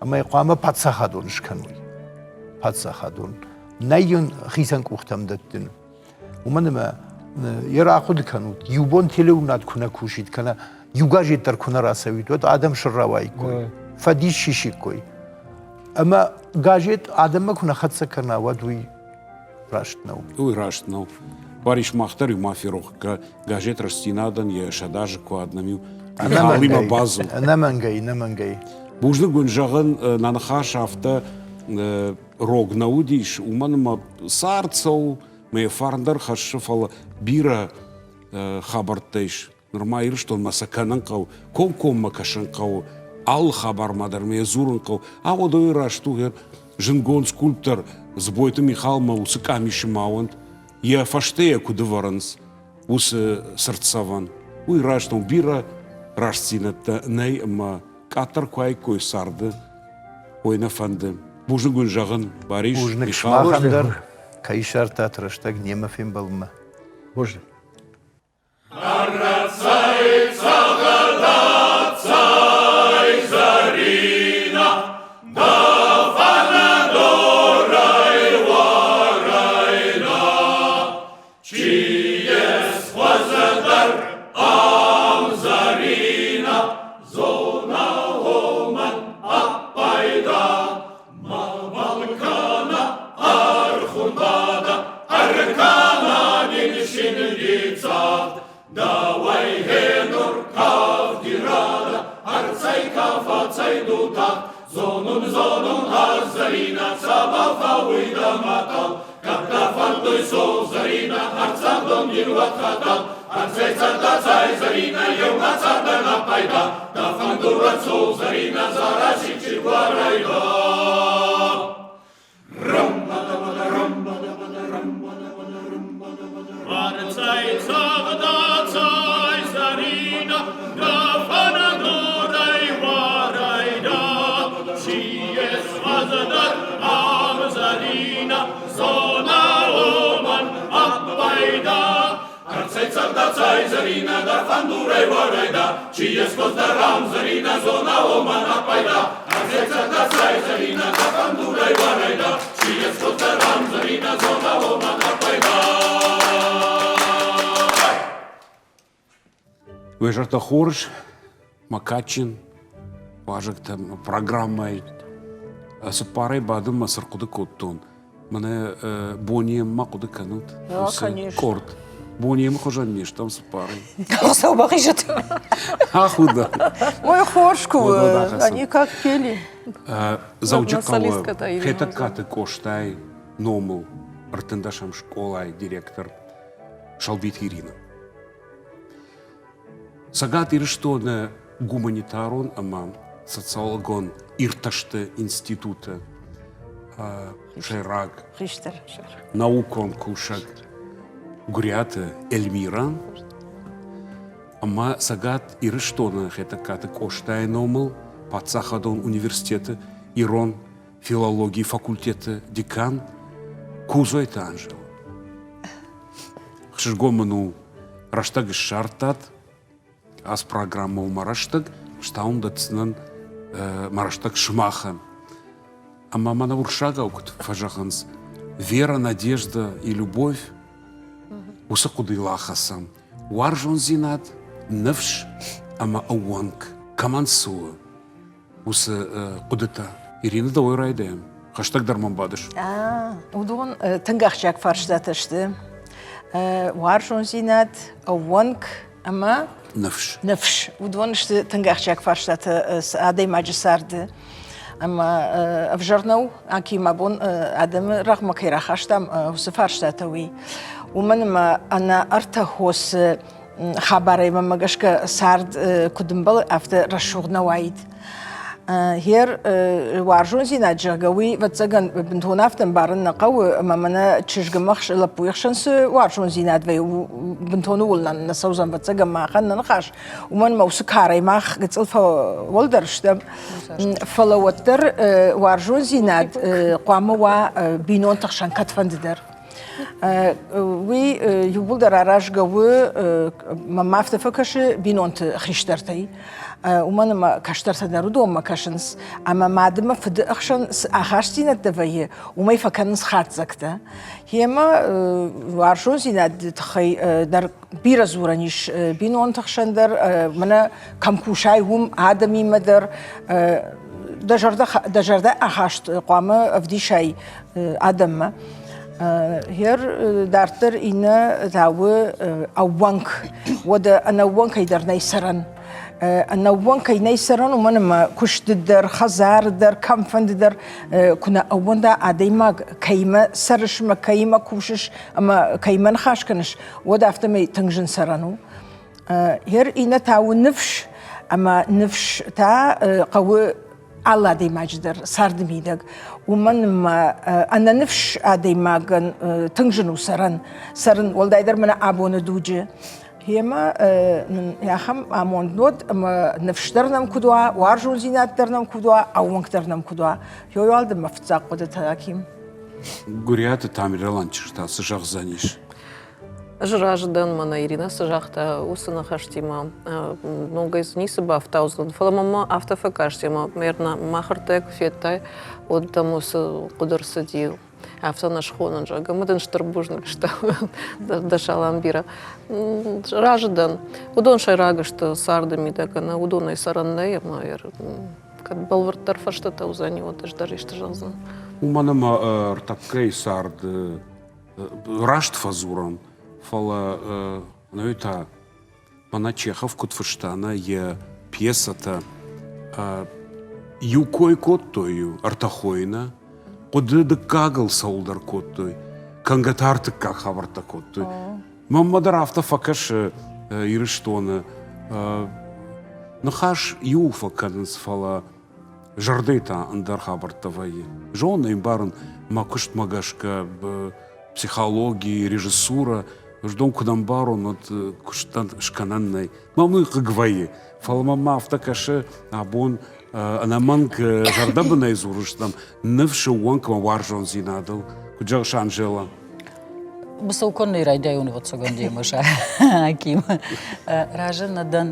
ӕмӕ йӕ хъуамӕ паддзахадон скӕной. Паддзахадон. Нӕй йын хицӕн къухтӕм дӕттын. Уымӕн ӕмӕ йӕ рахъуыды кӕнут, иу бон телеуынад куы нӕ кусид, кӕнӕ иу газет дӕр куы нӕ рацӕуид, уӕд адӕм сыррауаиккой, фӕдис сисиккой. Ӕмӕ газет адӕммӕ куы нӕ хӕццӕ кӕна, уӕд уый раст нӕу. Уый раст нӕу. Барис, мах дӕр иу ма ферох, газет Рӕстдзинадӕн йӕ сӕдазы куы аднӕм-иу Михалимӕ бадзур. Ӕнӕмӕнгӕй, ӕнӕмӕнгӕй. Бузныг уын зӕгъын, нӕ ныхас афтӕ рог нӕ уыдис, уымӕн ӕмӕ цард цӕуы, мӕ фарн дӕр хӕссы, фӕлӕ бирӕ хабӕрттӕ ис. Нырма Ирыстонмӕ сӕ кӕнын хъӕуы, комкоммӕ кӕсын хъӕуы, алы хабармӕ дӕр ме дзурын хъӕуы. Ауӕдой раст у, зындгонд скульптор Дзбойты Михалмӕ уыцы къамисы ма уӕнт, йӕ фӕстӕ йӕ куыд ӕвӕрынц, уыцы цыртдзӕвӕн. Уый раст у, бирӕ рӕстдзинӕдтӕ нӕй ӕмӕ къаддӕр куы аиккой царды, уый нӕ фӕнды. Бузныг уын зӕгъын, Барис. Бузныг сымахӕн дӕр, кӕй сӕртат рӕстӕг немӕ фембӕлынмӕ. Бузныг. Уӕ зӕрдӕ хорз, мӕ кадджын уазӕгтӕ программӕйы цыппарӕй бадынмӕ цы рхъуыды кодтон, мӕнӕ Бонеммӕ хъуыды кӕнут? Къорд. Бонемы хуызӕн не стӕм цыппарӕй. Хуыцау бахизӕд. Ахуда. Ой, хорз куы они как пели. Дзӕуджыхъӕуы Хетӕгкаты Къостайы номыл ӕртындӕсӕм скъолайы директор Шалбиты Ирина. Цӕгат Ирыстоны гуманитарон ӕмӕ социологон иртӕсты институты сӕйраг наукон кусӕг Гуыриаты Эльмира ӕмӕ Цӕгат Ирыстоны Хетӕгкаты Къостайы номыл паддзахадон университеты ирон филологийы факультеты декан Кузойты Анжела. Хсызгон мын у рӕстӕг ссардтат, ацы программӕ у мӕ рӕстӕг, стауын дӕтдзынӕн мӕ рӕстӕг сымахӕн. Ӕмӕ мӕнӕ уырыссагау куыд фӕзӕгъынц, вера, надежда и любовь, уыцы хъуыдыйыл ахӕцӕм. Уарзондзинад, ныфс ӕмӕ ӕууӕнк кӕмӕн цы у, уыцы хъуыдытӕ. Ирина, дӕуӕй райдайӕм. Хӕстӕгдӕр мӕм бадыс. Уыдон тынг ахсджиаг фарстатӕ сты. Уарзондзинад, ӕууӕнк ӕмӕ ныфс. Ныфс. Уыдон сты тынг ахсджиаг фарстатӕ адӕймаджы царды. Ӕмӕ ӕвзӕр нӕу, Аким абон адӕмы рӕгъмӕ кӕй рахастам, уыцы фарстатӕ уый. Уымӕн ӕмӕ ӕнӕ ӕртӕ хосы хабарӕй мӕнмӕ гӕсгӕ цард куыд ӕмбӕлы, афтӕ рӕсугъд нӕ уаид. Гъер уарзондзинад, зӕгъгӕ, уый, ӕвӕццӕгӕн, бынтон афтӕ ӕмбарын нӕ хъӕуы, ӕмӕ мӕнӕ чызг ӕмӕ лӕппуйы хсӕн цы уарзондзинад вӕййы, бынтон ууыл нӕ цӕудзӕн, ӕвӕццӕгӕн, махӕн нӕ ныхас, уымӕн ӕмӕ уыцы карӕй мах гыццыл фӕуӕлдӕр стӕм. Фӕлӕ уӕддӕр уарзондзинад хъуамӕ уа бинонты хсӕн кӕдфӕнды дӕр. Уый иууылдӕр аразгӕ у, мӕм афтӕ фӕкӕсы, бинонты хистӕртӕй. Уымӕн ӕмӕ кӕстӕртӕ дӕр уыдонмӕ кӕсынц, ӕмӕ мады ӕмӕ фыды ӕхсӕн цы ахастдзинӕдтӕ вӕййы, уымӕй фӕкӕнынц хатдзӕгтӕ. Йемӕ уарзондзинады тыххӕй дӕр бирӕ дзурӕн ис бинонты хсӕн дӕр, мӕнӕ кӕм кусай, уым адӕмимӕ дӕр дӕ зӕрдӕ, дӕ зӕрдӕ ахаст хъуамӕ ӕвдисай адӕммӕ. Гъер дарддӕр иннӕ та у ӕууӕнк. Уӕдӕ ӕнӕууӕнкӕй дӕр нӕй цӕрӕн. Ӕнӕууӕнкӕй нӕй цӕрӕн, уымӕн ӕмӕ куысты дӕр, хӕдзары дӕр, кӕмфӕнды дӕр куы нӕ ӕууӕнда адӕймаг, кӕимӕ цӕрыс ӕмӕ кӕимӕ кусыс ӕмӕ кӕимӕ ныхас кӕныс, уӕд афтӕмӕй тынг зын цӕрӕн у. Ер иннӕ та у ныфс, ӕмӕ ныфс та хъӕуы алы адӕймаджы дӕр царды мидӕг. Уымӕн ӕмӕ ӕнӕныфс адӕймагӕн тынг зын у цӕрӕн, цӕрын, уӕлдайдӕр мӕнӕ абоны дуджы. Гъемӕ нын ахӕм амонд уӕд, ӕмӕ ныфс дӕр нӕм куыд уа, уарзондзинад дӕр нӕм куыд уа, ӕууӕнк дӕр нӕм куыд уа. Йой дын мӕ фыццаг хъуыдытӕ, Аким. Гуыриаты Тамерлан чызг та цы зӕгъдзӕнис? Ӕз разы дӕн, мӕнӕ Иринӕ цы загъта, уыцы ныхӕстимӕ. Ногӕй дзы ницы бафтаудзӕн, фӕлӕ мӕм афтӕ фӕкасти, ӕмӕ мах ӕртӕ куы федтай, уӕд дӕм уыцы хъуыды рцыди. Афтӕ нӕ схонын, зӕгъгӕ, ӕмӕ дын стыр бузныг стӕм, дӕ салам бирӕ. Разы дӕн. Уыдон сӕйраг сты царды мидӕг, ӕнӕ уыдонӕй цӕрӕн нӕй, ӕмӕ кӕд бӕлвырддӕр фӕстӕтӕ уыдзӕни, уӕд ӕз дӕр исты зӕгъдзӕн. Уымӕн ӕмӕ ӕртӕккӕйы цард раст фӕдзурӕм, фӕлӕ нӕуи та мӕнӕ Чехов куыд фыста, нӕ йӕ пьесӕтӕ иу кой кодтой, иу ӕртӕхойы нӕ, хъуыды дыккагыл цӕуылдӕр кодтой, кӕнгӕ та ӕртыккаг хабӕрттӕ кодтой. Мӕнмӕ дӕр афтӕ фӕкӕсы Ирыстоны ныхас иуыл фӕкӕнынц, фӕлӕ зӕрдӕйы та ӕндӕр хабӕрттӕ вӕййы. Зонын ӕй ӕмбарын, мӕ куыстмӕ гӕсгӕ психологи, режиссура, ӕз дон куыд ӕмбарон, уӕд куыстӕн скӕнӕн нӕй. Мӕм уый хъыг вӕййы. Фӕлӕ мӕм афтӕ кӕсы, абон ӕнӕмӕнг зӕрдӕбынӕй дзурыстӕм ныфсы ууӕнк ӕмӕ уарзондзинадыл. Куыд зӕгъыс, Анжела? Быцӕу кӕнын райдайон ӕвӕццӕгӕн демӕ Аким. Разы нӕ дӕн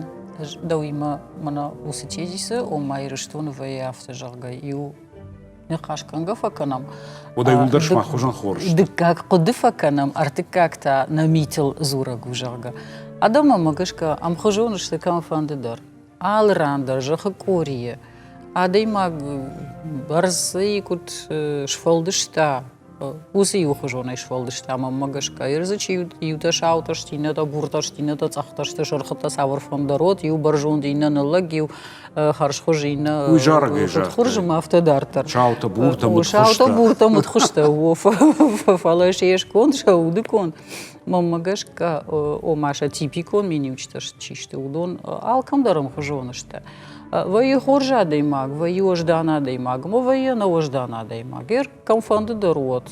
дӕуимӕ мӕнӕ уыцы тезисы, ома Ирыстоны вӕййы афтӕ, зӕгъгӕ, иу ныхас кӕнгӕ фӕкӕнӕм. Уӕдӕй уыл дӕр сымах хуызӕн хорз. Дыккаг хъуыды фӕкӕнӕм, ӕртыккаг та нӕ митыл дзурӕг у, зӕгъгӕ. Адӕм ӕмӕ гӕсгӕ ӕмхуызон сты кӕмфӕнды дӕр. Алы ран дӕр зӕххы къорийы адӕймаг бӕрцӕй куыд сфӕлдыста, уыцы иухуызонӕй сфӕлдыста мӕнмӕ гӕсгӕ. Ир дзы чи иутӕ саутӕ сты, иннӕтӕ буртӕ сты, иннӕтӕ цъӕхтӕ сты, сырхытӕ цавӕрфӕнды род, иу бӕрзонд, иннӕ ныллӕг, иу хӕрзхуыз, иннӕ Уый зарӕгӕй загътай. Хуыз ӕмӕ афтӕ дарддӕр. Саутӕ, буртӕ, мыдхуызтӕ. Саутӕ, буртӕ, мыдхуызтӕ. Фӕлӕ се сконд, сӕ удыконд Мӕнмӕ гӕсгӕ, ома сӕ типикон миниуджытӕ чи сты, уыдон алкӕм дӕр ӕмхуызон сты. Вӕййы хорз адӕймаг, вӕййы уӕздан адӕймаг ӕмӕ вӕййы ӕнӕуӕздан адӕймаг. Ер кӕмфӕнды дӕр уӕд,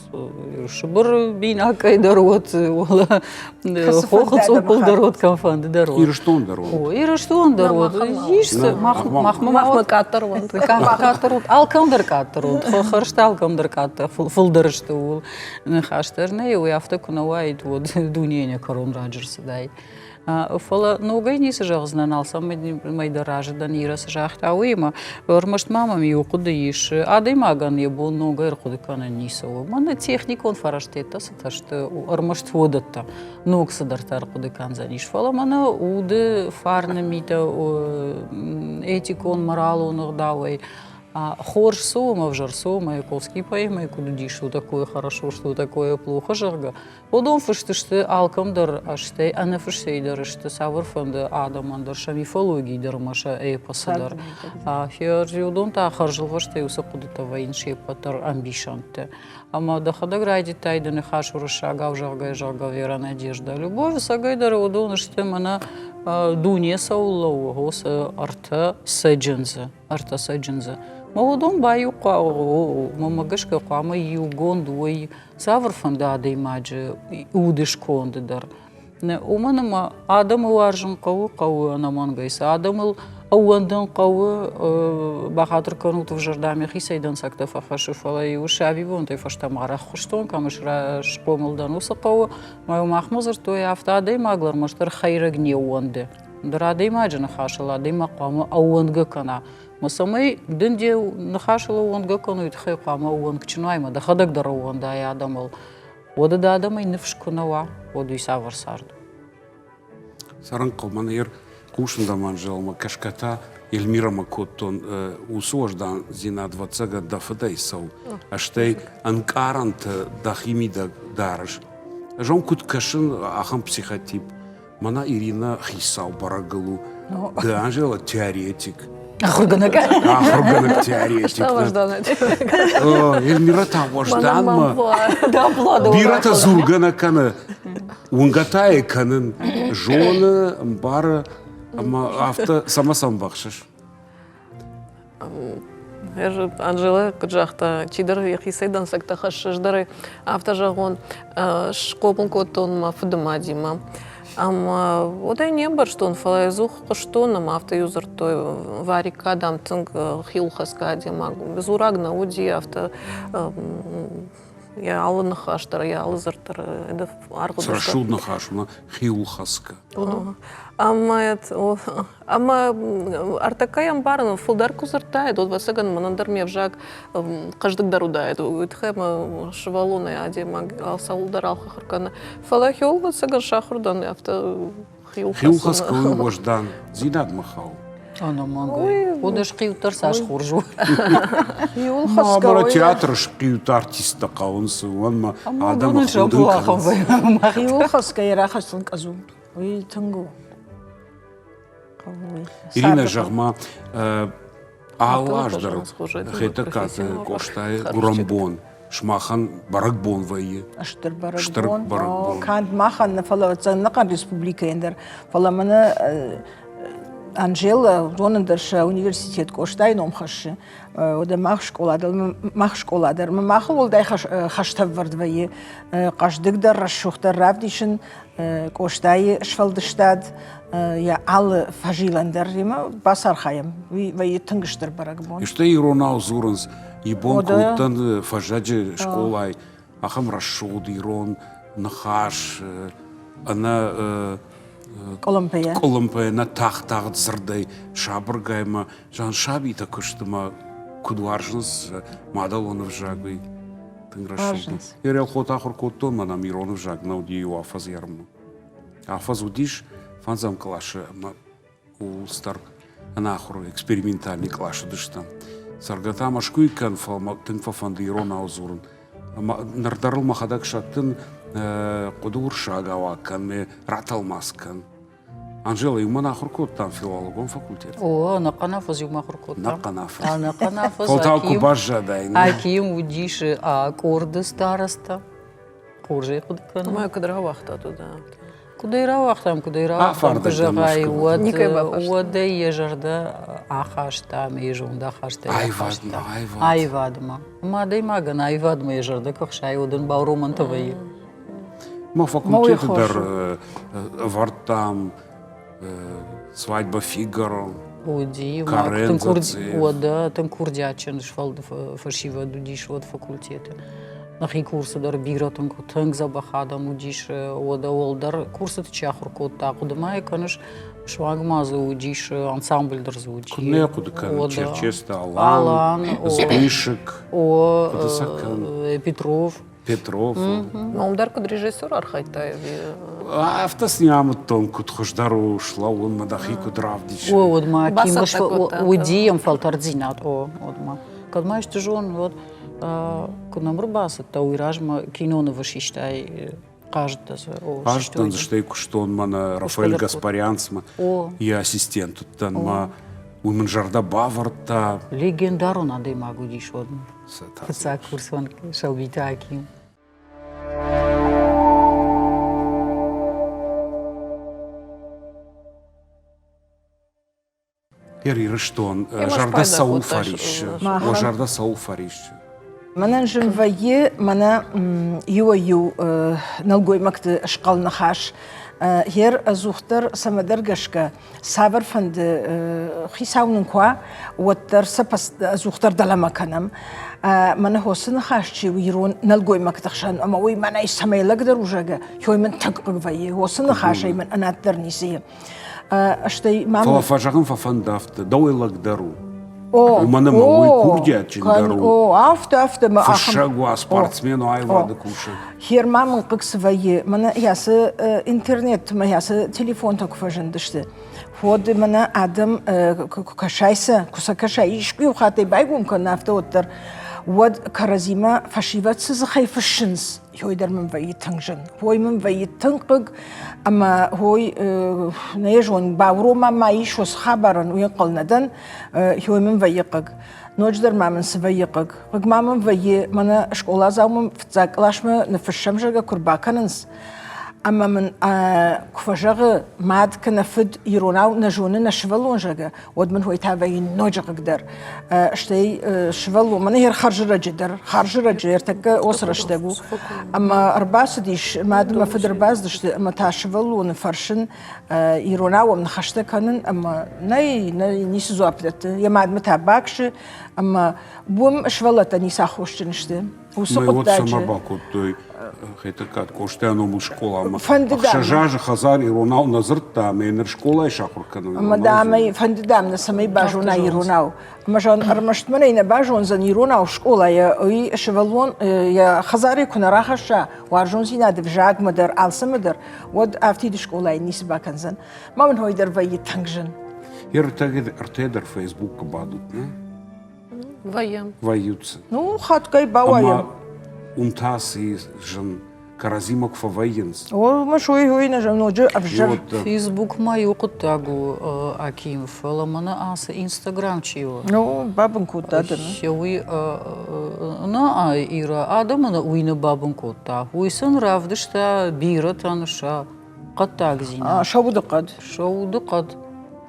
Сыбыры бинагӕй дӕр уӕд, хохы цъуппыл дӕр уӕд, кӕмфӕнды дӕр уӕд. Ирыстон дӕр уӕд. О, Ирыстон дӕр уӕд. Ис махмӕ махмӕ къаддӕр уӕд. Къаддӕр уӕд. Алкӕм дӕр къаддӕр уӕд. Хӕрзтӕ алкӕм дӕр къаддӕр фылдӕр сты ууыл. Ныхас дӕр нӕй, уый афтӕ куы нӕ уаид, уӕд дунейӕн йӕ кӕрон раджы рцыдаид. Фӕлӕ ногӕй ницы зӕгъдзынӕн, алцӕмӕй дӕр разы дӕн, Ира цы загъта, уыимӕ. Ӕрмӕст ма мӕм иу хъуыды ис, адӕймагӕн йӕ бон ногӕй ӕрхъуыды кӕнын ницы у. Мӕнӕ техникон фӕрӕзтӕ цытӕ сты, ӕрмӕст уыдӕттӕ ног цыдӕртӕ ӕрхъуыды кӕндзӕнис. Фӕлӕ мӕнӕ уды фарны митӕ, этикон, моралон ӕгъдауӕй хорз цы у ӕмӕ ӕвзӕр цы у, Маяковский поэмӕйы куыд уыдис, что такое хорошо, что такое плохо, зӕгъгӕ, уыдон фыст сты алкӕм дӕр, стӕй ӕнӕфыстӕй дӕр сты цавӕрфӕнды адӕмӕн дӕр, сӕ мифологийы дӕр ӕмӕ сӕ эпосы дӕр. Уыдон та хӕрзылвӕстӕй уыцы хъуыдытӕ вӕййынц се ппӕт дӕр ӕмбисӕндтӕ. Ӕмӕ дӕхӕдӕг райдыдтай дӕ ныхас уырыссагау, зӕгъгӕ, зӕгъгӕ, Вера Надежда. Любовь ӕцӕгӕй дӕр уыдон сты мӕнӕ дуне цӕуыл лӕууы, уыцы ӕртӕ цӕджындзы. Ӕртӕ цӕджындзы. Мӕ уыдон баиу мӕнмӕ гӕсгӕ хъуамӕ иугонд уой цавӕрфӕнды адӕймаджы уды сконды дӕр. Уымӕн ӕмӕ адӕмы уарзын хъӕуы, хъӕуы ӕнӕмӕнгӕй сӕ адӕмыл ӕууӕндын хъӕуы, бахатыр кӕнут ӕвзӕрдӕм йӕхицӕй дӕнцӕгтӕ фӕхӕссы, фӕлӕ-иу сабибонтӕй фӕстӕмӕ арӕх хъуыстон, кӕм схъомыл дӕн, уыцы хъӕуы, ӕмӕ-иу махмӕ дзырдтой, афтӕ адӕймагыл ӕрмӕстдӕр хӕйрӕг не ууӕнды. Ӕндӕр адӕймаджы ныхасыл адӕймаг хъуамӕ ӕууӕндгӕ кӕна. Ӕмӕ цӕмӕй дын де ныхасыл ӕууӕндгӕ кӕной, уый тыххӕй хъуамӕ ӕууӕнкджын уай ӕмӕ дӕхӕдӕг дӕр ӕууӕндай адӕмыл. Уӕдӕ дӕ адӕмӕй ныфс куы нӕ уа, уӕд уый цавӕр цард у? Цӕрын хъӕумӕ ныр хъусын дӕм Анжелмӕ, кӕсгӕ та Эльмирамӕ кодтон, уыцы уӕздандзинад ӕвӕццӕгӕн дӕ фыдӕй цӕуы, стӕй ӕнкъарӕнтӕ дӕхимидӕг дарыс. Ӕз ӕм куыд кӕсын, ахӕм психотип. Мӕнӕ Иринӕ хицау бӕрӕгыл у. Ды, Анжела, теоретик. Ахуыргӕнӕг. Ахуыргӕнӕг теоретик. Эльмира та уӕзданмӕ. Бирӕтӕ дзургӕ нӕ кӕны, уынгӕ та йӕ кӕнын зоны, ӕмбары, ӕмӕ афтӕ цӕмӕ сӕмбӕхсыс? Анжела куыд загъта, чидӕр йӕхицӕй дӕнцӕгтӕ хӕссы, ӕз дӕр афтӕ зӕгъон, схъомыл кодтон мӕ фыды мадимӕ. Ӕмӕ уӕд ӕй не мбӕрстон, фӕлӕ ӕдзух хъуыстон ӕмӕ афтӕ-иу дзырдтой, Варикка, дам, тынг хиуылхӕцгӕ адӕймаг у. Дзураг нӕ уыди, афтӕ йӕ алы ныхас дӕр, йӕ алы дзырд дӕр аргъуыд. Рӕсугъд ныхас ма хиуылхӕцгӕ. Ӕмӕ ӕмӕ ӕртӕккӕ ӕмбарын, фылдӕр куы дзырдтаид, уӕд, ӕвӕццӕгӕн, мӕнӕн дӕр ме взаг хъӕздыгдӕр уыдаид. Уый тыххӕй ӕмӕ сывӕллонӕй адӕймаг алцӕуыл дӕр алхахуыр кӕны. Фӕлӕ хиуыл, ӕвӕццӕгӕн, сахуыр дӕн, афтӕ хиуылхӕцгӕ уый уӕздандзинадмӕ хауы. Ӕнӕмӕнгӕй. Уӕдӕ схъиуддӕр цас хорз у. Хиуылхӕцгӕ театры схъиуд артисттӕ хъӕуынц, уымӕн ӕмӕ адӕмы худын кӕнынц. Хиуылхӕцгӕйӕ рахӕссын къӕдзу. Уый тынг у. Ирина, зӕгъ-ма, алы аз дӕр Хетӕгкаты Къостайы гуырӕнбон сымахӕн бӕрӕгбон вӕййы. Стыр бӕрӕгбон. Канд махӕн нӕ, фӕлӕ ӕнӕхъӕн республикӕйӕн дӕр. Фӕлӕ мӕнӕ Анжела, уыдонӕн дӕр сӕ университет Къостайы ном хӕссы. Уӕдӕ мах скъола дӕр, мах скъола дӕр. Махыл уӕлдай хӕстӕвӕрд вӕййы хъӕздыгдӕр, рӕсугъддӕр равдисын Къостайы сфӕлдыстад йӕ алы фӕзилӕн дӕр имӕ бацархайӕм. Уый вӕййы тынг стыр бӕрӕгбон. Стӕй иронау дзурынц, ибон куы уыдтӕн фӕззӕджы скъолайы, ахӕм рӕсугъд ирон ныхас, ӕнӕ къуылымпыйӕ, къуылымпыйӕ, нӕ тагъд-тагъд дзырдӕй, сабыргай ӕмӕ зан сабитӕ куысты ма куыд уарзынц мадӕлон ӕвзаг, уый тынг рӕсугъд у. Ерелхот ахуыр кодтон, мӕнӕм ирон ӕвзаг нӕ уыди иу афӕдз ермы. Афӕдз уыдис фӕндзӕм къласы ӕмӕ ууыл стӕр ӕнахуыр экспериментальный кълас уыдыстӕм. Цӕргӕ та Мӕскуыйы кӕн, фӕлӕ мӕ тынг фӕфӕнды иронау дзурын. Ӕмӕ ныр дӕр ыл мӕхӕдӕг сӕттын, хъуыды уырыссагау акӕн, ме ратӕлмац кӕн. Анжела, иумӕ ахуыр кодтам филологон факультет. О, ӕнӕхъӕн афӕдз иумӕ ахуыр кодтам. Ӕнӕхъӕн афӕдз. Ӕнӕхъӕн афӕдз. Фӕлтау куы баззадаин. Аким уыдис къорды староста. Хорз ӕй хъуыды кӕнын. Ӕмӕ куыд рауагътат уыдон? Куыд ӕй рауагътам, куыд ӕй рауагътам, куы зӕгъай, уӕд, уӕд ӕй йӕ зӕрдӕ ахаста ӕмӕ йӕ зонд ахаста. Аивадмӕ, аивадмӕ. Ӕмӕ адӕймагӕн аивадмӕ йӕ зӕрдӕ куы хсайы, уӕд ын бауромӕнтӕ вӕййы. Ма факультеты дӕр ӕвӕрдтам свадьба Фигаро. Уыди, уӕдӕ тынг курдиатджын фӕсивӕд уыдис уӕд факультеты. Нӕхи курсы дӕр бирӕ тынг, тынг дзӕбӕх адӕм уыдис. Уӕдӕ уӕлдӕр курсыты чи ахуыр кодта, хъуыды ма йӕ кӕныс, суанг ма дзы уыдис, ансамбль дӕр дзы уыди. Куыд нӕ хъуыды кӕнын, Черчесты Алан, Збышек, о, Петров. Петров. Ном дӕр куыд режиссер архайдта ӕви? Афтӕ сын амыдтон, куыд хуыздӕр у слӕууынмӕ дӕхи куыд равдисын. О, уӕд ма уыди йӕм фӕлтӕрддзинад, о, уӕд ма. Кӕд ма исты зон, уӕд куы нӕм ӕрбацыдтӕ, уый размӕ кинонывы систай хъазыдтӕ дзы. Хъазыдтӕн дзы, стӕй куыстон мӕнӕ Рафаэль Гаспарянцмӕ, йӕ ассистент уыдтӕн мӕ уый мын зӕрдӕ бавӕрдта. Легендарон адӕймаг уыдис уӕд. Фыццаг курсон Сӕлбиты Аким. Ирыстон зӕрдӕ цӕуыл фӕриссы? О, зӕрдӕ цӕуыл фӕриссы? Мӕнӕн зын вӕййы мӕнӕ иуӕй-иу нӕлгоймӕгты схъӕл ныхас. Гъер ӕдзухдӕр цӕмӕдӕр гӕсгӕ цавӕрфӕнды хицау нын куы уа, уӕддӕр сӕ ӕдзухдӕр дӕлӕмӕ кӕнӕм. Мӕнӕ хосы ныхас чи у ирон нӕлгоймӕгты хсӕн, ӕмӕ уый мӕнӕй цӕмӕй лӕгдӕр у, зӕгъгӕ, той мын тынг хъыг вӕййы. Хосы ныхасӕй мын ӕнаддӕр ницы и. Стӕй ма Фӕлӕ фӕзӕгъын фӕфӕнды афтӕ, дӕуӕй лӕгдӕр у. Уымӕн ӕмӕ уый курдиатджын дӕр у. О, афтӕ, афтӕ. Фыссӕг уа, спортсмен у, аивады кусӕг. Хер ма мын хъыг цы вӕййы, мӕнӕ ацы интернетмӕ, ацы телефонтӕ куы фӕзындысты, уӕд мӕнӕ адӕм куы кӕсай сӕ, куы сӕ кӕсай, искуы-иу хаттӕй байгом кӕн, афтӕ уӕддӕр. уӕд кӕрӕдзимӕ фӕсивӕд цы дзыхӕй фыссынц, хой дӕр мын вӕййы тынг зын. Хой мын вӕййы тынг хъыг, ӕмӕ хой, нӕ йӕ зонын, баурома ма ис уыцы хабарӕн, уый ӕнхъӕл нӕ дӕн, хой мын вӕййы хъыг. Ноджыдӕр ма мын цы вӕййы хъыг? Хъыг ма мын вӕййы, мӕнӕ скъоладзау мын фыццаг къласмӕ ныффыссӕм, зӕгъгӕ, куы рбакӕнынц, ӕмӕ мын куы фӕзӕгъы мад кӕнӕ фыд иронау нӕ зоны нӕ сывӕллон, зӕгъгӕ, уӕд мын уый та вӕййы ноджы хъыгдӕр. Стӕй сывӕллон, мӕнӕ йӕ хӕрзрӕджы дӕр, хӕрзрӕджы ӕртӕккӕ уыцы рӕстӕг у. Ӕмӕ ӕрбацыдис, мад ӕмӕ фыд ӕрбацыдысты ӕмӕ та сывӕллоны фӕрсын, иронау ӕм ныхӕстӕ кӕнын ӕмӕ нӕй, нӕй, ницы дзуапп дӕтты. Йӕ мадмӕ та баксы ӕмӕ уым сывӕллӕттӕ ницы аххосджын сты. Уыцы хъуыддаджы. Цӕмӕ бакодтой Хетӕгкат Къостайы номыл скъоламӕ? Ӕхсӕз азы хӕдзар иронау нӕ дзырдта ӕмӕ ныр скъолайы сахуыр кӕнын. Ӕмӕ дам ӕй фӕнды дам нӕ цӕмӕй базона иронау. Ӕмӕ зӕгъын, ӕрмӕст мӕнӕй нӕ базондзӕн иронау скъолайӕ, уый сывӕллон йӕ хӕдзарӕй куы нӕ рахӕсса уарзондзинады взагмӕ дӕр, алцӕмӕ дӕр, уӕд афтид скъолайы ницы бакӕндзӕн. Ма мын хой дӕр вӕййы тынг зын. Ӕртӕ дӕр Фейсбукы бадут, не? Вӕййӕм. Вӕййут дзы. Ну, хатгай бауайӕм. Уым та цы зын кӕрӕдзимӕ куы фӕвӕййынц. О, мӕ сой хой нӕ ноджы ӕвзӕр. Фейсбук ма иу хъуыддаг у, Аким, фӕлӕ мӕнӕ ацы Инстаграм чи у? Ну, бабын кодта адӕмы. Уый, нӕ, Ира, адӕмы уый нӕ бабын кодта. Уый сын равдыста бирӕтӕн сӕ хъӕддагдзинад. Сӕ удыхъӕд. Сӕ удыхъӕд.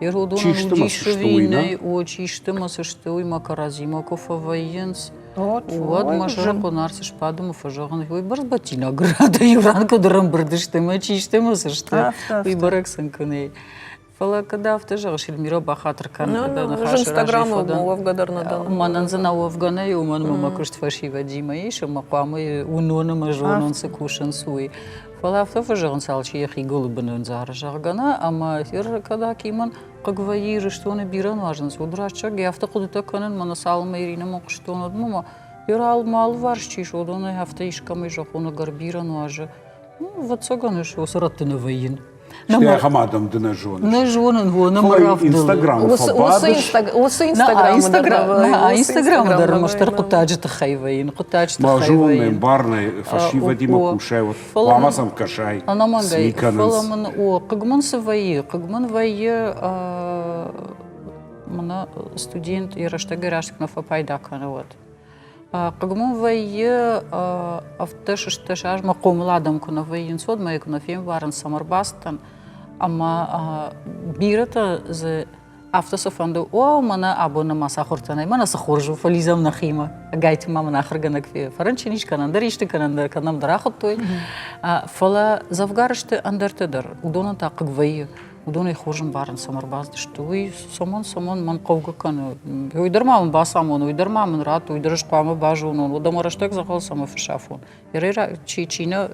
Иродонӕн уыдис ӕви нӕй, о, чи сты мӕ цы сты, уый мӕ кӕрӕдзимӕ куы фӕвӕййынц, уӕд мӕ сӕрыхъуын арц сбады мӕ фӕзӕгъын, уый бӕрц бӕттинаг рады иу ран куыд ӕрӕмбырд сты мӕ чи сты мӕ цы сты, уый бӕрӕг сын куы нӕй. Фӕлӕ кӕд афтӕ зӕгъыс, Эльмира, бахатыр кӕн, дӕ ныхасы Инстаграмы уӕвгӕ дӕр нӕ дӕн. Мӕнӕн дзы нӕ уӕвгӕ нӕй, уымӕн ӕмӕ мӕ куыст фӕсивӕдимӕ ис ӕмӕ хъуамӕ уынон ӕмӕ зонон, цы кусынц, уый. Фӕлӕ афтӕ фӕзӕгъынц, алчи йӕхи гуылы бын ӕндзары, зӕгъгӕ, нӕ, ӕмӕ кӕд Акимӕн хъыг вӕййы Ирыстоны бирӕ нуазынц, уӕд рӕстӕг афтӕ хъуыдытӕ кӕнын, мӕнӕ цалынмӕ Иринӕмӕ хъуыстон, уӕдмӕ ма йӕ мӕ алыварс чи ис, уыдонӕй афтӕ искӕмӕй зӕгъон, ӕгӕр бирӕ нуазы. Ну, ӕвӕццӕгӕн, ӕз уыцы рӕтты нӕ вӕййын. Стӕй ахӕм адӕм ды нӕ зоныс. Нӕ зонын, о, нӕ мӕ равдылы. Инстаграмы фӕбадыс. Уыцы Инстаграмы Инстаграмы дӕр ӕрмӕстдӕр хъуыддаджы тыххӕй вӕййын, хъуыддаджы тыххӕй вӕййын. Ма барнӕй фӕсивӕдимӕ кусай, хъуамӕ сӕм кӕсай, Ӕнӕмӕнгӕй, фӕлӕ мын, о, хъыг мын цы вӕййы, хъыг мын вӕййы, мӕнӕ студент йӕ рӕстӕгӕй рӕстӕг нӕ фӕпайда кӕны, уӕд. Хъыг мын вӕййы, 17 азмӕ хъомыл адӕм куы нӕ вӕййынц, уӕд мӕ куы нӕ фембарынц, цӕмӕ ӕрбацыдтӕн. Ӕмӕ бирӕтӕ дзы афтӕ цы фӕнды, о, мӕнӕ абон нӕма сахуыртӕ нӕй, мӕнӕ цы хорз у, фӕлидзӕм нӕхимӕ. Ӕгайтма мын ахуыргӕнӕг фӕрынчын ис, кӕнӕ ӕндӕр исты, кӕнӕ ӕндӕр кӕнӕм дӕр ахуыдтой. Фӕлӕ дзӕвгар сты ӕндӕртӕ дӕр. Уыдонӕн та хъыг вӕййы. Уыдонӕй хорз ӕмбарын, цӕмӕ ӕрбацыдысты, уый цӕмӕн, цӕмӕн мӕн хъӕугӕ кӕны. Уый дӕр ма мын бацамон, уый дӕр ма мын ратт, уый дӕр ӕз хъуамӕ базонон, уӕдӕ мӕ рӕстӕг дзӕгъӕл цӕмӕ фесафон. Чи, чи нӕ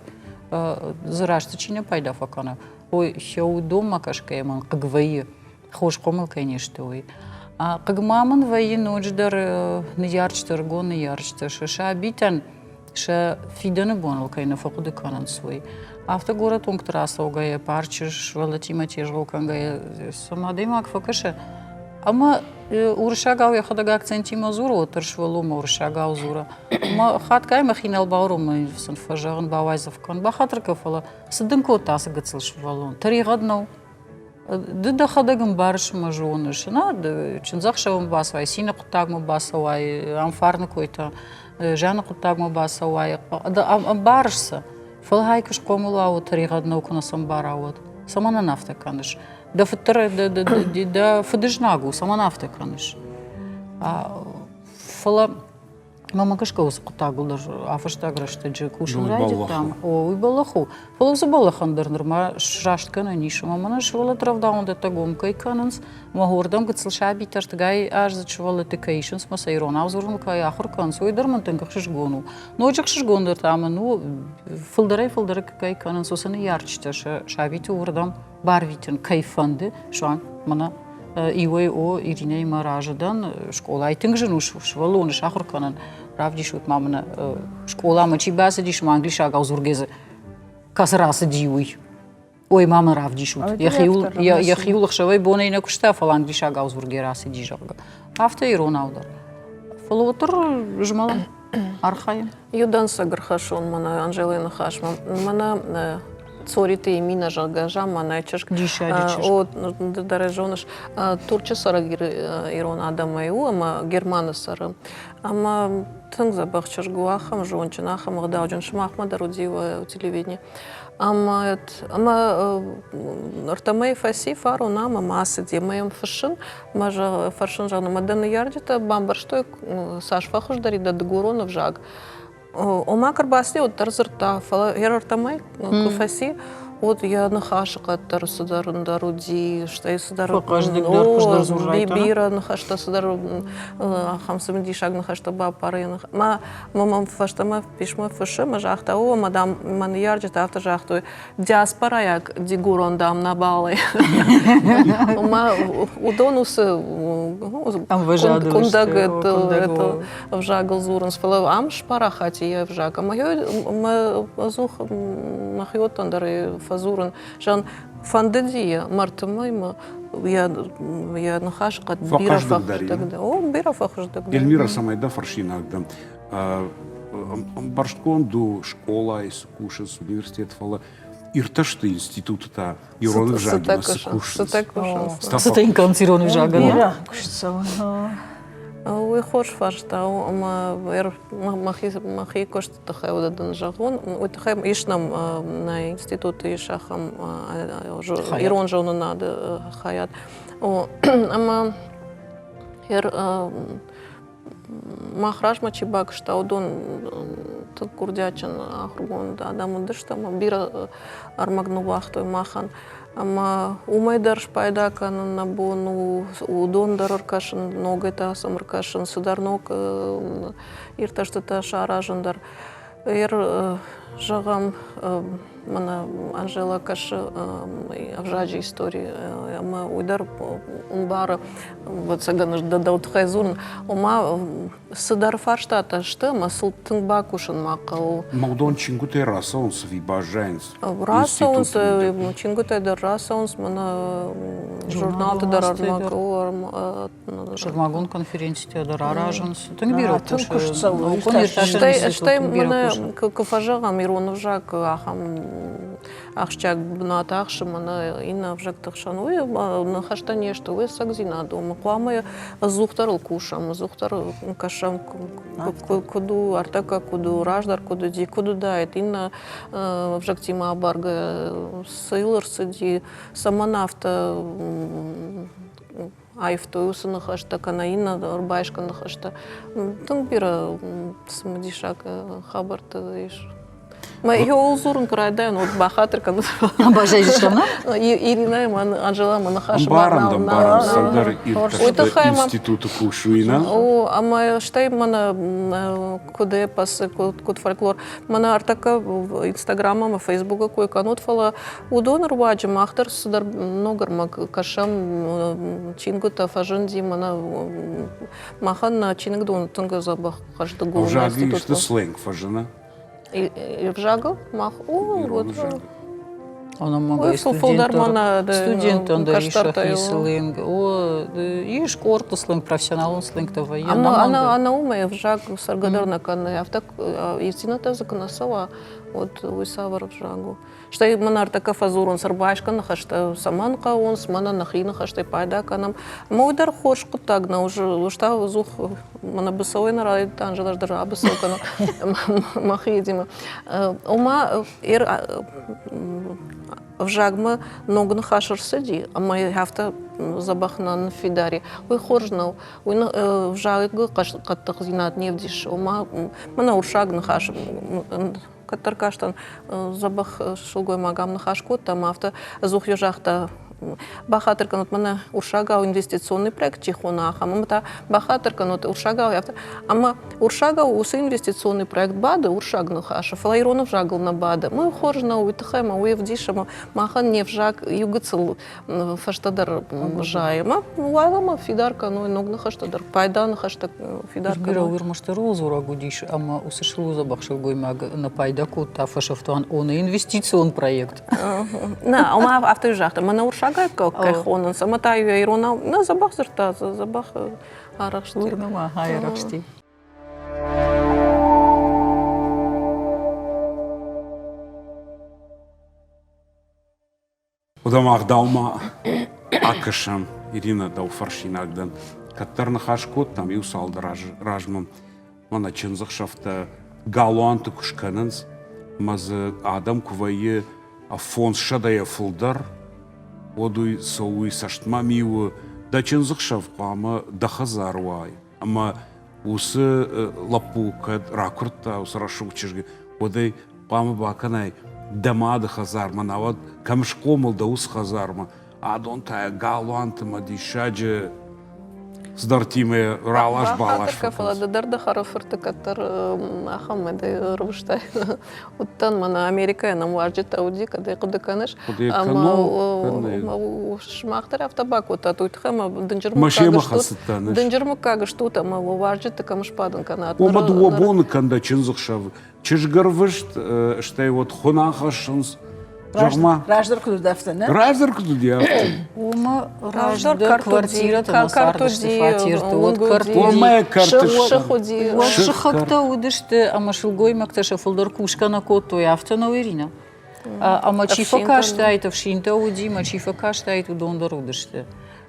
дзы рӕзты чи нӕ пайда фӕкӕны, ой, сӕ уыдонмӕ кӕсгӕйӕ мӕн хъыг вӕййы, хорз хъомыл кӕй не сты, уый. Хъыг ма мын вӕййы ноджыдӕр ныййарджыты, ӕрыгон ныййарджыты, сӕ сабитӕн сӕ фидӕны боныл кӕй нӕ фӕхъуыды кӕнынц, уый. Афтӕ горӕт уынгты рацӕугӕйӕ, парчы сывӕллӕттимӕ тезгъо кӕнгӕйӕ, цыма адӕймаг фӕкӕсы ӕмӕ уырыссагау йӕхӕдӕг акцентимӕ дзуры, уӕддӕр сывӕллонмӕ уырыссагау дзуры. Ӕмӕ хатгай мӕхи нал бауромын, сын фӕзӕгъын, бауайдзӕф кӕн, бахатыр кӕн, фӕлӕ цы дын кодта ацы гыццыл сывӕллон? Тӕригъӕд нӕу? Ды дӕхӕдӕг ӕмбарыс ӕмӕ зоныс, нӕ, чындзӕхсӕвмӕ бацӕуай, цины хъуыддагмӕ бацӕуай, ам фарны койтӕ, зианы хъуыддагмӕ бацӕуай, ӕмбарыс сӕ. Фӕлӕ хай куы схъомыл уа, уӕд тӕригъӕд нӕу, куы нӕ сӕ ӕмбара, уӕд. Цӕмӕн ын афтӕ кӕныс? Дӕ фыддӕр, дӕ фыдызнаг у, цӕмӕн афтӕ кӕныс? Фӕлӕ Мӕнмӕ гӕсгӕ уыцы хъуыддагыл дӕр афӕстаг рӕстӕджы кусын райдыдтам. О, уый бӕллӕх у. Фӕлӕ уыцы бӕллӕхӕн дӕр нырма сраст кӕнӕн ис. Ӕмӕ мӕнӕ сывӕллӕтты рӕвдауӕндӕттӕ гом кӕй кӕнынц, ӕмӕ уырдӕм гыццыл сабитӕ ӕртыгай аздзыд сывӕллӕтты кӕй исынц ӕмӕ сӕ иронау дзурын кӕй ахуыр кӕнынц, уый дӕр мын тынг ӕхсызгон у. Ноджы ӕхсызгондӕр та мын у, фылдӕрӕй-фылдӕр кӕй кӕнынц уыцы ныййарджытӕ сӕ сабиты уырдӕм барвитын кӕй фӕнды, суанг мӕнӕ иуӕй о Иринӕимӕ разы дӕн, скъолайы тынг зын у сывӕллоны сахуыр кӕнын. Равдисут ма мын скъоламӕ чи бацыдис, ма англисагау дзургӕ дзы кӕцы рацыди, уый. Ой, ма мын равдисут. Йӕхиуыл йӕхиуыл ӕхсӕвӕй бонӕй нӕ куыста, фӕлӕ англисагау дзургӕ рацыди, зӕгъгӕ. Афтӕ иронау дӕр. Фӕлӕ уӕддӕр змӕлӕм, архайӕм. Иу дӕнцӕг ӕрхӕссон мӕнӕ Анжелӕйы ныхасмӕ. Мӕнӕ Цориты Емина, зӕгъгӕ, замманай чызг. Диссаджы чызг. О, ды дӕр ӕй зоныс. Турчы цӕрӕг ирон адӕмӕй у ӕмӕ Германы цӕры. Ӕмӕ тынг дзӕбӕх чызг у, ахӕм зондджын, ахӕм ӕгъдауджын. Сымахмӕ дӕр уыди телевидени. Ӕмӕ ӕмӕ ӕртӕ фӕци фарон ам ӕмӕ ацыди. Ӕмӕ йӕм фыссын, мӕ фӕрсын, зӕгъын, ӕмӕ дӕ ныййарджытӕ бамбӕрстой, цас фӕхуыздӕр и дӕ дыгурон ӕвзаг. Ома куы ӕрбацыди, уӕддӕр дзырдта, фӕлӕ йӕ ӕртӕмӕй куы фӕци, уӕд йӕ ныхасы хъӕд дӕр цыдӕр ӕндӕр уыди, стӕй цыдӕр Фӕхъӕздыгдӕр, хуыздӕр дзурай бирӕ ныхӕстӕ цыдӕр ахӕм цымыдисаг ныхӕстӕ баппары йӕ ных. Мӕ мӕм фӕстӕмӕ писмо фыссы ӕмӕ загъта, о, ӕмӕ, дам, мӕ ныййарджытӕ афтӕ загътой, диаспорайаг дигурон, дам, нӕбал ӕй. Ома уыдон уыцы къуындӕг ӕвзагыл дзурынц, фӕлӕ ам спарахати йӕ ӕвзаг. Ӕмӕ мӕ ӕдзух мӕхиуӕттӕн дӕр фӕдзурын, зӕгъын, фӕндыди йӕ мӕрдты мӕймӕ йӕ йӕ ныхас хъӕд бирӕ фӕхуыздӕр. О, бирӕ фӕхуыздӕр. Эльмира, цӕмӕй дӕ фӕрсинаг дӕн. Ӕмбӕрстгонд у скъолайы цы кусынц, университет, фӕлӕ иртӕсты институты та ирон ӕвзагимӕ цы кусынц? Цытӕ кӕнынц ирон ӕвзагӕн? Бирӕ куыст цӕуы. Уый хорз фарста у ӕмӕ мӕхи куысты тыххӕй уыд дын зӕгъон. Уый тыххӕй ис нӕм нӕ институты ис ахӕм ирон зонынады хайад. Ӕмӕ Мах размӕ чи бакуыста, уыдон тынг курдиатджын ахуыргонд адӕм уыдысты ӕмӕ бирӕ ӕрмӕг ныууагътой махӕн. Ӕмӕ уымӕй дӕр спайда кӕнын нӕ бон у, уыдон дӕр ӕркӕсын, ногӕй та сӕм ӕркӕсын, цыдӕр ног иртӕстытӕ саразын дӕр. Ӕр зӕгъӕм, мӕнӕ Анжела кӕсы ӕвзаджы истори ӕмӕ уый дӕр ӕмбары, ӕвӕццӕгӕн, дӕ дӕу тыххӕй дзурын. Ома цыдӕр фарстатӕ сты ӕмӕ сыл тынг бакусын ма хъӕуы. Уыдон чингуытӕй рацӕуынц ӕви баззайынц? Рацӕуынц, чингуытӕй дӕр рацӕуынц, мӕнӕ журналты дӕр ӕрмӕг Сӕрмагонд конференцитӕ дӕр аразынц. Тынг бирӕ куыст цӕуы. Стӕй мӕнӕ куы фӕзӕгъӕм, ирон ӕвзаг ахӕм ахсджиаг бынат ахсы мӕнӕ иннӕ ӕвзӕгты хсӕн, уый ныхӕстӕ не сты, уый ӕцӕгдзинад у. Хъуамӕ ӕдзухдӕр ыл кусӕм, ӕдзухдӕр кӕсӕм, куыд у, ӕртӕккӕ куыд у, раздӕр куыд уыди, куыд уыдаид, иннӕ ӕвзӕгтимӕ абаргӕ, цы йыл ӕрцыди, цӕмӕн афтӕ аивтой уыцы ныхӕстӕ кӕнӕ иннӕ ӕрбайсгӕ ныхӕстӕ. Тынг бирӕ цымыдисаг хабӕрттӕ ис. Мӕ иуыл дзурын куы райдайон, уӕд бахатыр кӕнут. Баззайдзыстӕм, нӕ? Иринӕ ӕмӕ Анжела мӕ ныхасы Ӕмбарӕм дӕ, ӕмбарӕм, цалдӕр иртӕсты институты кусы, нӕ? О, ӕмӕ стӕй мӕнӕ куыд эпос, куыд фольклор, мӕнӕ ӕртӕккӕ Инстаграм ӕмӕ Фейсбукы кой кӕнут, фӕлӕ Уыдоны руаджы мах дӕр цыдӕр ног ӕрмӕг кӕсӕм, чингуытӕ фӕзынди, мӕнӕ махӕн нӕ чиныгдон тынг дзӕбӕх хъӕздыг у. Ӕвзагы исты сленг фӕзыны? Ӕвзагыл мах о, вот. Студенттӕн дӕр ис сӕхи сленг. О, ис къордты сленг, профессионалон сленгтӕ вӕййы. Ӕнӕ уымӕй ӕвзаг цӕргӕ дӕр нӕ кӕны. Афтӕ ивддзинӕдтӕ дзы куы нӕ цӕуа, уӕд уый цавӕр ӕвзаг у? Стӕй мын ӕртӕккӕ фӕдзурынц, ӕрбайсгӕ ныхӕстӕ цӕмӕн хъӕуынц, мӕнӕ нӕхи ныхӕстӕй пайда кӕнӕм. Ӕмӕ уый дӕр хорз хъуыддаг нӕу, ӕз та ӕдзух мӕнӕ быцӕуӕй нӕ райдыдта, Анжела дӕр рабыцӕу кӕны мӕхиимӕ. Ома, ӕвзагмӕ ног ныхас ӕрцыди, ӕмӕ афтӕ дзӕбӕх нӕ ныффидар и. Уый хорз нӕу. Уый ӕвзагы хъӕддыхдзинад не вдисы. Ома, мӕнӕ урсаг ныхас Кӕддӕр кастӕн дзӕбӕх сылгоймаг ам ныхас кодта ӕмӕ афтӕ ӕдзух йӕ загъта, бахатыр кӕнут мӕнӕ урсагау инвестиционный проект чи хоны ахӕм, ӕмӕ та бахатыр кӕнут урсагау афтӕ. Ӕмӕ урсагау уыцы инвестиционный проект бады урсаг ныхасы, фӕлӕ ирон ӕвзагыл нӕ бады. Мы хорз нӕу уый тыххӕй ӕмӕ уый ӕвдисы, ӕмӕ махӕн не взаг иу гыццыл фӕстӕдӕр зайы. Ӕмӕ уӕлӕмӕ фидар кӕной ног ныхӕстӕ дӕр, пайда ныхӕстӕ фидар кӕной. Бирӕ ӕрмӕстдӕр ууыл дзурӕг уыдис, ӕмӕ уыцы сылудзӕбӕх сылгоймаг нӕ пайда кодта фӕсӕфтуан оны инвестицион проект. Нӕ, ӕмӕ афтӕ загъта, мӕнӕ урсагӕй кӕй хонынц, ӕмӕ та иронау, нӕ дзӕбӕх дзырдта, дзӕбӕх арӕхсти. Уырны мӕ, арӕхсти. Уӕдӕ ма ӕгъдаумӕ акӕсӕм, Ирина, дӕу фӕрсинаг дӕн. Кӕддӕр ныхас кодтам иу цалдӕр азы размӕ. Мӕнӕ чындзӕхсӕвтӕ галуанты куы скӕнынц, ӕмӕ дзы адӕм куы вӕййы фондзсӕдӕйӕ фылдӕр, уӕд уый цӕуы цӕстмӕ ми у. Дӕ чындзӕхсӕв хъуамӕ дӕ хӕдзар уай. Ӕмӕ уыцы лӕппу кӕд ракуырдта уыцы рӕсугъд чызгы, уӕд ӕй хъуамӕ бакӕнай дӕ мады хӕдзармӕ, науӕд кӕм схъомыл дӕ уыцы хӕдзармӕ. Адон та галуанты мӕ диссаджы цыдӕртимӕ ралас-балас Фӕлӕ ды дӕр дӕ хӕрӕфырты кӕддӕр ахӕм рывыстай. Уыдтӕн мӕнӕ Америкӕйӕ нӕм уазджытӕ уыди, кӕд ӕй хъуыды кӕныс. Ӕмӕ сымах дӕр афтӕ бакодтат, уый тыххӕй ӕмӕ дынджыр мыггаг стут. Дынджыр мыггаг стут ӕмӕ уӕ уазджыты кӕм сбадын кӕнат. Ома дыууӕ боны кӕн дӕ чындзыхсӕв. Чызгӕрвыст, стӕй вот хуын ахӕссынц. Зӕгъ-ма. Раздӕр куыд уыд афтӕ, нӕ? Раздӕр куыд уыди афтӕ. Уымӕ раздӕр квартирӕты нӕ цардысты фатерты, уӕд Уымӕ кӕрты Уӕд сыхӕгтӕ уыдысты ӕмӕ сылгоймӕгтӕ сӕ фылдӕр кусгӕ нӕ кодтой, афтӕ нӕу, Иринӕ? Ӕмӕ чи фӕкастаид, ӕфсинтӕ уыди, ӕмӕ чи фӕкастаид, уыдон дӕр уыдысты.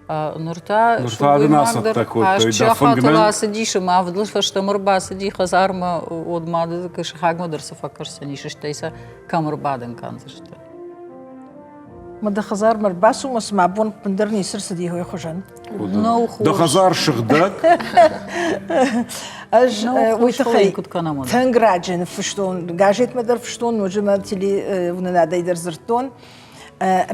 Ныр та сылгоймаг дӕр аст сахатыл ацыдис ӕмӕ авдыл фӕстӕмӕ ӕрбацыди хӕдзармӕ, уӕд ма сыхагмӕ дӕр цы фӕкӕсдзӕнис, стӕй сӕ кӕм ӕрбадын кӕндзысты. Ма дӕ хӕдзармӕ ӕрбацу, цыма бон ӕппындӕр ницы рцыди уый хуызӕн. Дӕ хӕдзар сыгъдӕг? Ӕз уый тыххӕй тынг раджы ныффыстон, газетмӕ дӕр фыстон, ноджы мӕ телеуынынадӕй дӕр дзырдтон.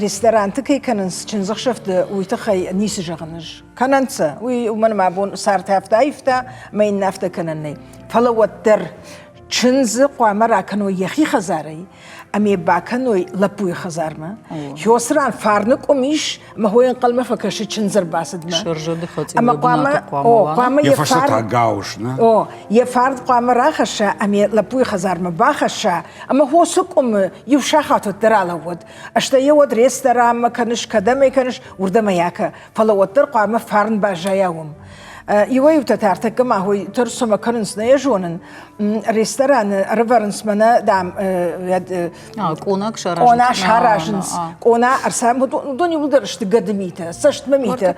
Ресторанты кӕй кӕнынц чындзӕхсӕвты, уый тыххӕй ницы зӕгъын ӕз. Кӕнӕнт сӕ, уый уымӕн мӕ бон цард афтӕ аивта, ӕмӕ йын афтӕ кӕнӕн нӕй. Фӕлӕ уӕддӕр чындзы хъуамӕ ракӕной йӕхи хӕдзарӕй ӕмӕ бакӕной лӕппуйы хӕдзармӕ. Хёсы ран фарны къуым ис, ӕмӕ хой ӕнхъӕлмӕ фӕкӕсы чындзы ӕрбацыдмӕ. Ӕмӕ хъуамӕ, о, хъуамӕ йӕ фарн, о, йӕ фарн хъуамӕ рахӕсса ӕмӕ лӕппуйы хӕдзармӕ бахӕсса, ӕмӕ хосы къуымы иу сахат уӕддӕр алӕууӕд. Стӕй йӕ уӕд ресторанмӕ кӕныс, кӕдӕм ӕй кӕныс, уырдӕм ӕй акӕ. Фӕлӕ уӕддӕр хъуамӕ фарн баззайа уым. Иуӕй-иутӕ та ӕртӕккӕ ма хой тӕрсомӕ кӕнынц, нӕ йӕ зонын. Рестораны ӕрӕвӕрынц мӕнӕ, дам, къона саразынц. Къона ӕрсам, уыдон иууылдӕр сты гӕды митӕ, цӕстмӕ митӕ.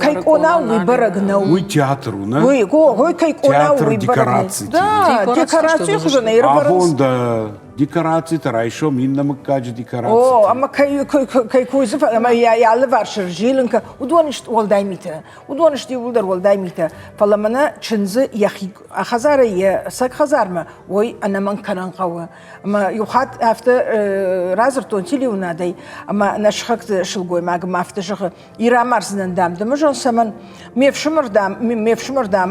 Кӕй къона уый бӕрӕг нӕу. Уый театр у, нӕ? Уый, уый кӕй къона уый бӕрӕг нӕу. Да, декорацийы хуызӕн ӕрӕвӕрынц. Абон дӕ декорацитӕ райсом иннӕ мыггаджы декорацитӕ. О, ӕмӕ кӕй кӕй кой дзы ӕмӕ йӕ алыварс ӕрзилын уыдон сты уӕлдай митӕ. Уыдон сты иууылдӕр уӕлдай митӕ. Фӕлӕ мӕнӕ чындзы йӕхи хӕдзарӕй йӕ цӕг хӕдзармӕ уый ӕнӕмӕнг кӕнӕн хъӕуы. Ӕмӕ иу хатт афтӕ радзырдтон телеуынадӕй, ӕмӕ нӕ сыхӕгты сылгоймаг ӕмӕ афтӕ зӕгъы, Ир амардзынӕн, дам, ды мызон цӕмӕн? Ме фсымӕр, дам, ме фсымӕр, дам,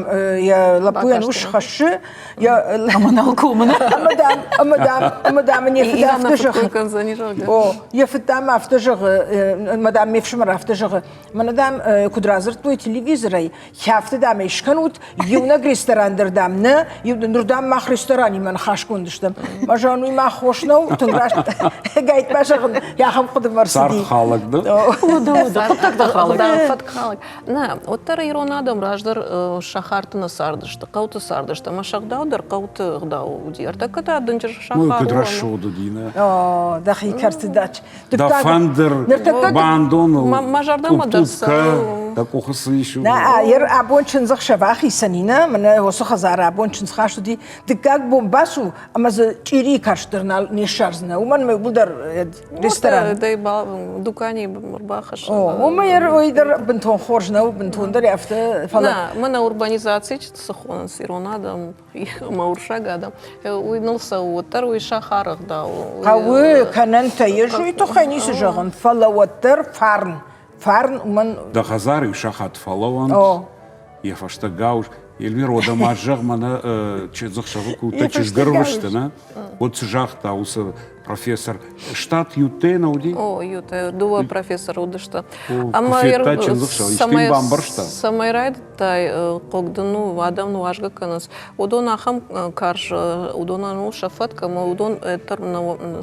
йӕ лӕппуйӕн ус хӕссы. Ӕмӕ нал комы. Ӕмӕ, дам, ӕмӕ, дам, ӕмӕ, дам, ын йӕ фыд афтӕ зӕгъы. О, йӕ фыд, дам, афтӕ зӕгъы, ӕмӕ, дам, ме фсымӕр афтӕ зӕгъы. Мӕнӕ, дам, куыд радзырдтой телевизорӕй, хӕфты, дам, ӕй скӕнут, иунӕг ресторан дӕр, дам, нӕ, ныр, дам, мах ресторанимӕ ныхасгонд стӕм. Мӕ зӕгъын, уый мах хос нӕу, тынг раст гайтмӕ зӕгъын, ахӕм хъуыдымӕ ӕрцыди. Цардхалӕг, да? Хъуыддӕгтӕ халӕг. Фӕткхалӕг. Нӕ, уӕддӕр ирон адӕм раздӕр сахарты нӕ цардысты, хъӕуты цардысты, ӕмӕ сӕ ӕгъдау дӕр хъӕуты ӕгъдау уыди. Ӕртӕккӕ та дынджыр сахар. Куыд рӕсугъд уыди, нӕ? О, дӕхи кӕрты дач. Дӕ фӕндыр бандоныл Мӕ зӕрдӕмӕ дӕр дӕ къухы цы ис? Нӕ, абон чындзӕхсӕв ахицӕн и, нӕ, мӕнӕ уыцы хӕдзары абон чындзхаст уыди. Дыккаг бон бацу ӕмӕ дзы чъирийы карст дӕр нал не ссардзынӕ. Уымӕн ӕмӕ иууылдӕр ресторан. Дуканийы ӕрбахӕссын. Уымӕ уый дӕр бынтон хорз нӕу, бынтондӕр афтӕ, фӕлӕ... Нӕ, мӕнӕ урбанизаци цы хонынц ирон адӕм, ӕмӕ уырыссаг адӕм, уый ныл цӕуы, уӕддӕр уый сахары ӕгъдау. Хъӕуы кӕнӕнтӕ ис, уый тыххӕй ницы зӕгъын, фӕлӕ уӕддӕр фарн. Фарн уымӕн... Дӕ хӕдзар иу сахат фӕлӕууӕнт, йӕ фӕстӕ гауыз. Эльвира, уӕдӕ ма зӕгъ, мӕнӕ чындзӕхсӕвы куы чызгӕрвысты, нӕ? Уӕд цы загъта уыцы профессор? Штат Ютте нӕ уыди? О, Ютте, дыууӕ профессоры уыдысты. Ӕмӕ федта чындзӕхсӕв, исты бамбӕрста? Цӕмӕй райдыдтай хъуг дын у, адӕм нуазгӕ кӕнынц. Уыдон ахӕм карз, уыдонӕн у сӕ фӕтк, ӕмӕ уыдон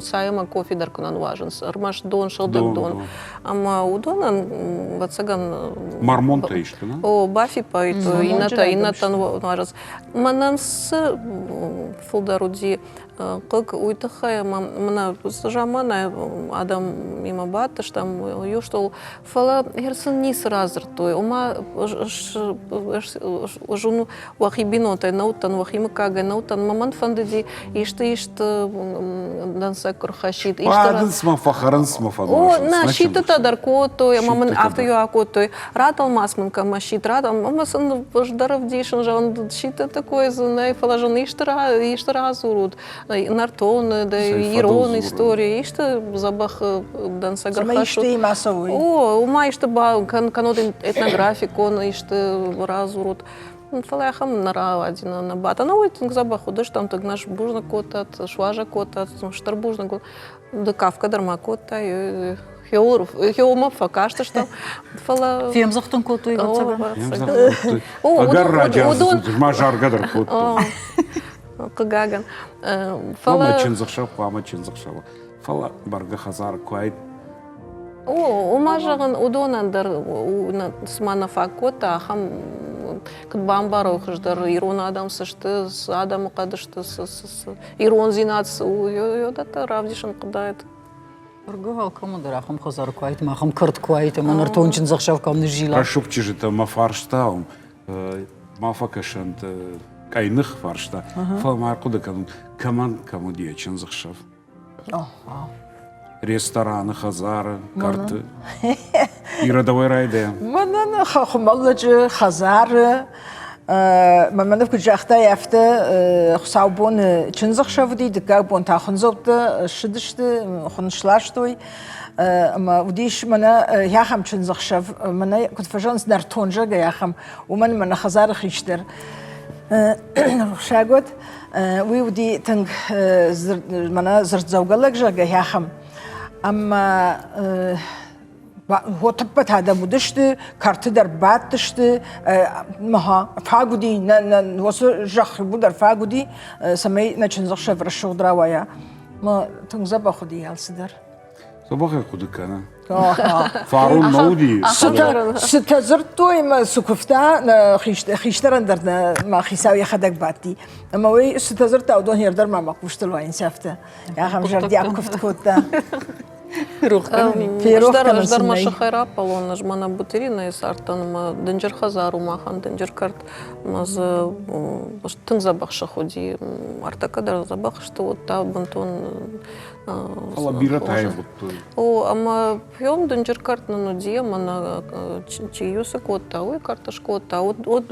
цай ӕмӕ кофе дӕр куы нӕ нуазынц, ӕрмӕст дон, сыгъдӕг дон. Ӕмӕ уыдонӕн, ӕвӕццӕгӕн... Мормонтӕ исты, нӕ? О, бафиппайдтой, иннӕтӕ, иннӕтӕ нуазынц. Мӕнӕн цы фылдӕр уыди. Хъыг уый тыххӕй ӕмӕ мӕнӕ заманайы адӕмимӕ бадтыстӕм иу стол, фӕлӕ сын ницы радзырдтой. Ома ӕз уын уӕхи бинонтӕй нӕ уыдтӕн, уӕхи мыггагӕй нӕ уыдтӕн. Мӕ мӕн фӕндыди исты исты дӕнцӕг куы рхӕссид. Бадынц мӕ, фӕхӕрынц мӕ, фӕнуазынц. О, нӕ, сидтытӕ дӕр кодтой ӕмӕ мын афтӕ иу акодтой. Ратӕлмац мын кӕм сидт, ӕмӕ сын ӕз дӕр ӕвдисын, зӕгъын, сидтыты кой дзы нӕй, фӕлӕ зын исты, исты радзурут. Нӕртон, ирон истори, исты дзӕбӕх дӕнцӕг ӕрхӕссут. Исты имӕ цӕуой. О, уымӕ исты кӕннод этнографикон исты радзурут. Фӕлӕ ахӕм нӕ рауади, нӕ бадт. Ӕнӕуый тынг дзӕбӕх уыдыстӕм, тынг нӕ сбузныг кодтат, суазӕг кодтат, стыр бузныг. Ды кафгӕ дӕр ма кодтай, хеуылмӕ фӕкастыстӕм, фӕлӕ... Фемдзӕхтын кодтой, ӕвӕццӕгӕн. Ӕгӕр раджы ма заргӕ дӕр кодтой. Хъыгагӕн. Фӕлӕ чындзӕхсӕв хъуамӕ чындзӕхсӕв. Фӕлӕ бӕргӕ хӕдзар куы айд О, уымӕ зӕгъын, уыдонӕн дӕр цыма нӕ фаг кодта, ахӕм куыд бамбарой хуыздӕр, ирон адӕм цы сты, цы адӕмы хъӕд сты, цы, цы, цы, ирондзинад цы у, уыдӕттӕ равдисын хъуыдаид. Бӕргӕ алкӕмӕн дӕр ахӕм хӕдзар куы уаид, ахӕм кӕрт куы уаид, ӕмӕ нӕртон чындзӕхсӕв кӕм ныззила. Рӕсугъд чызджытӕ мӕ фарста, ма фӕкӕсӕнт къӕйных фарста, фӕлӕ ма ӕрхъуыды кӕнут, кӕмӕн кӕм уыди йӕ чындзӕхсӕв? Рестораны, хӕдзары, кӕрты. Ира, дӕуӕй райдайӕм. Мӕнӕн хуымӕллӕджы хӕдзары мӕ куыд загътай, афтӕ хуыцаубоны чындзӕхсӕв уыди, дыккаг бон та хуындзӕуттӕ ссыдысты, хуын сластой. Ӕмӕ уыдис мӕнӕ ахӕм чындзӕхсӕв, мӕнӕ куыд фӕзӕгъынц, нӕртон зӕгъгӕ ахӕм, уымӕн мӕнӕ хӕдзары хистӕр Рухсаг уӕд. Уый уыди тынг мӕнӕ дзырддзӕугӕ лӕг, зӕгъгӕ, ахӕм. Ӕмӕ тыппӕт адӕм уыдысты, кӕрты дӕр бадтысты, фаг уыди, нӕ, нӕ, уыцы зӕхх иууылдӕр фаг уыди, цӕмӕй нӕ чындзӕхсӕв рӕсугъд рауайа. Мӕ тынг дзӕбӕх уыди алцыдӕр. Дзӕбӕхӕй хъуыды кӕны. Фарон нӕ уыди. Цытӕ дзырдтой ӕмӕ цы куывта, нӕ хистӕрӕн дӕр нӕ мӕ хицау йӕхӕдӕг бадти. Ӕмӕ уый цытӕ дзырдта, уыдон йе дӕр ма мӕ хъустыл уайынц афтӕ. Ахӕм зӕрдиаг куывд кодта. Ферох дӕр мӕ сыхӕй раппӕлон, ӕз мӕнӕ Бутеринӕйы цардтӕн ӕмӕ дынджыр хӕдзар у махӕн, дынджыр кӕрт. Ӕмӕ дзы тынг дзӕбӕх сых уыди. Ӕртӕккӕ дӕр дзӕбӕх сты, уӕд та бынтон Фӕлӕ бирӕтӕ аивгъуыдтой. О, ӕмӕ пьем дынджыр кӕрт нын уыди, ӕмӕ нӕ чи цы кодта, уый кӕрт скодта. Уӕд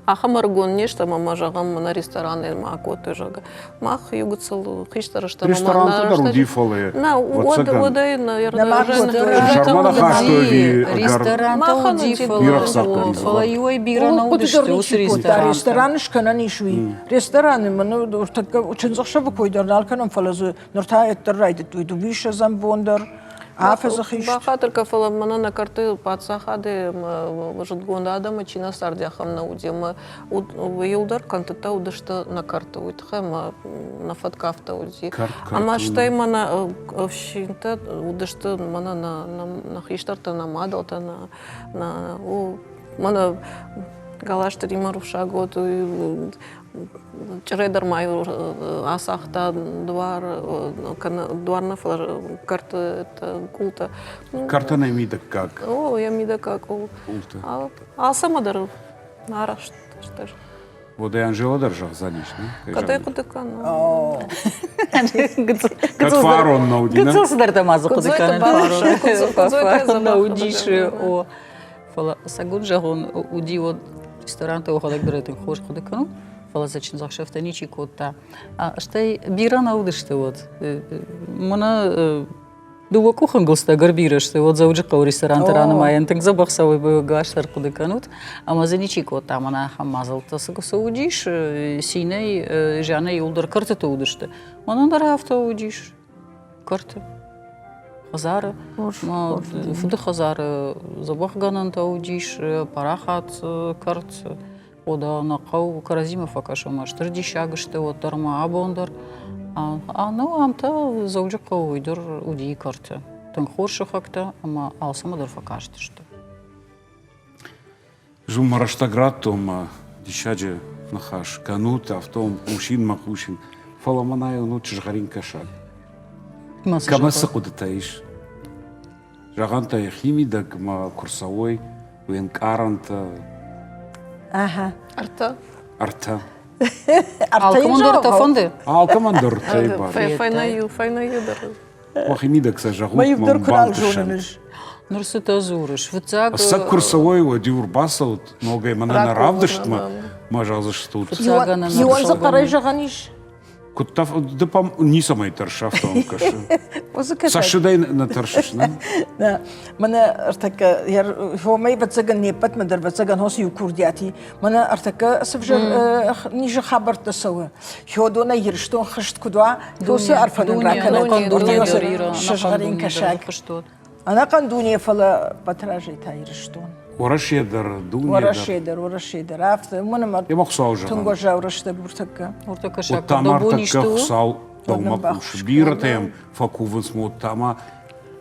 ахӕм ӕрыгон не стӕм, ӕмӕ зӕгъӕм, нӕ рестораны ма акодтой, зӕгъгӕ. Мах иу гыццыл хистӕр стӕм. Ресторанты дӕр уыди, фӕлӕ Нӕ, уӕд уӕдӕй нӕ Сӕрмӕ хастой ӕви Ресторантӕ уыди, фӕлӕ иуӕй бирӕ нӕ уыдысты уыцы ресторантӕ. Ресторан скӕнӕн ис уый. Рестораны мын чындзӕхсӕвы кой дӕр нал кӕнӕм, фӕлӕ дзы Ныр та ӕддӕр райдыдтой дыууиссӕдзӕм бон дӕр. Афӕдзы хист. Бахатыр кӕ, фӕлӕ мӕнӕ нӕ кӕрты паддзахады зындгонд адӕмы чи нӕ царди, ахӕм нӕ уыди. Ӕмӕ иуылдӕр кӕнтытӕ уыдысты нӕ кӕрты, уый тыххӕй ӕмӕ нӕ фӕтк афтӕ уыди. Ӕмӕ стӕй мӕнӕ ӕфсинтӕ уыдысты мӕнӕ нӕ хистӕртӕ, нӕ мадӕлтӕ, нӕ мӕнӕ Галазты Римма рухсаг уӕд, Чъырӕй дӕр ма ацагъта дуар, кӕнӕ дуар нӕ, фӕлӕ кӕрты къултӕ. Кӕртӕн йӕ мидӕггаг. О, йӕ мидӕггаг къул. Къултӕ. Алцӕмӕ дӕр арӕхст стыр. Уӕдӕ Анжела дӕр зӕгъдзӕнис, не? Кӕд хъуыды кӕны. Кӕд фарон нӕ уыди, не? Гыццыл цыдӕртӕ ма дзы хъуыды кӕнын. Фарон нӕ уыдис, о. Фӕлӕ цӕгут зӕгъон, уыди уӕд ресторанты уӕхӕдӕг дӕр тынг хорз хъуыды кӕнут, фӕлӕ дзы чындзӕхсӕвтӕ ничи кодта. Стӕй бирӕ нӕ уыдысты уӕд. Мӕнӕ дыууӕ къухӕнгуылдзтӕ ӕгӕр бирӕ сты, уӕд Дзӕуджыхъӕуы ресторанты ранымайӕн тынг дзӕбӕх цӕуы гас дӕр хъуыды кӕнут. Ӕмӕ дзы ничи кодта мӕнӕ ахӕм мадзӕлттӕ. Цы уыдис, цинӕй, зианӕй иуылдӕр кӕртыты уыдысты. Мӕнӕн дӕр афтӕ уыдис. Кӕрты хӕдзары, фыды хӕдзары дзӕбӕхгӕнӕнтӕ уыдис, парахат кӕрт, ода нӕ хъӕу кӕрӕдзимӕ фӕкӕсӕм, стыр диссаг сты, уӕддӕр ма абон дӕр. Ну, ам та Дзӕуджыхъӕуы уый дӕр уыди кӕрты. Тынг хорз сыхӕгтӕ ӕмӕ алцӕмӕ дӕр фӕкастысты. Ӕз уымӕ рӕстӕг радтон мӕ диссаджы ныхас кӕнут, афтӕ уӕм хъусин мӕ хъусин. Фӕлӕ мӕнӕй у сызгъӕрин кӕсаг. Кӕмӕ цы хъуыдытӕ ис? Зӕгъӕнтӕ йӕхимидӕг ма куы рцӕуой, уе нкъарӕнтӕ. Ага. Ӕртӕ. Ӕртӕ. Алкӕмӕн дӕр ӕртӕ фӕнды? Алкӕмӕн дӕр ӕртӕйы бар. Фӕйнӕ иу, фӕйнӕ иу дӕр. Уӕхимидӕг сӕ зӕгъут, мӕ бантысӕнт. Ныр цытӕ дзурыс? Фыццаг... Ӕцӕг куы рцӕуой, уӕд-иу ӕрбацӕут ногӕй мӕнӕ нӕ равдыстмӕ, мӕ зӕгъдзыстут. Иуӕн дзы хъӕрӕй зӕгъӕн ис? Куыд та ды пам ницӕмӕй тӕрсыс, афтӕ мӕм кӕсы. Цӕссыдӕй нӕ тӕрсыс, нӕ? Нӕ, мӕнӕ ӕртӕккӕ, хомӕй ӕвӕццӕгӕн не ппӕтмӕ дӕр ӕвӕццӕгӕн хосы иу курдиати. Мӕнӕ ӕртӕккӕ цы взӕр низы хабӕрттӕ цӕуы. Хёдонӕй Ирыстон хызт куыд уа, досы ӕрфӕнын ракӕнӕд. Сызгъӕрин кӕсаг. Ӕнӕхъӕн дуне, фӕлӕ Батразӕй та Ирыстон. Уӕрӕсе дӕр, дуне дӕр. Уӕрӕсе дӕр, Уӕрӕсе дӕр. Афтӕ, уымӕн ӕмӕ Ема Хуыцау зӕгъӕн. Тынг уӕззау рӕстӕг ныртӕккӕ. Ныртӕккӕ Уӕд та ма ӕртӕккӕ Хуыцау дӕумӕ хъусы. Бирӕтӕ йӕм фӕкувынц, уӕд та ма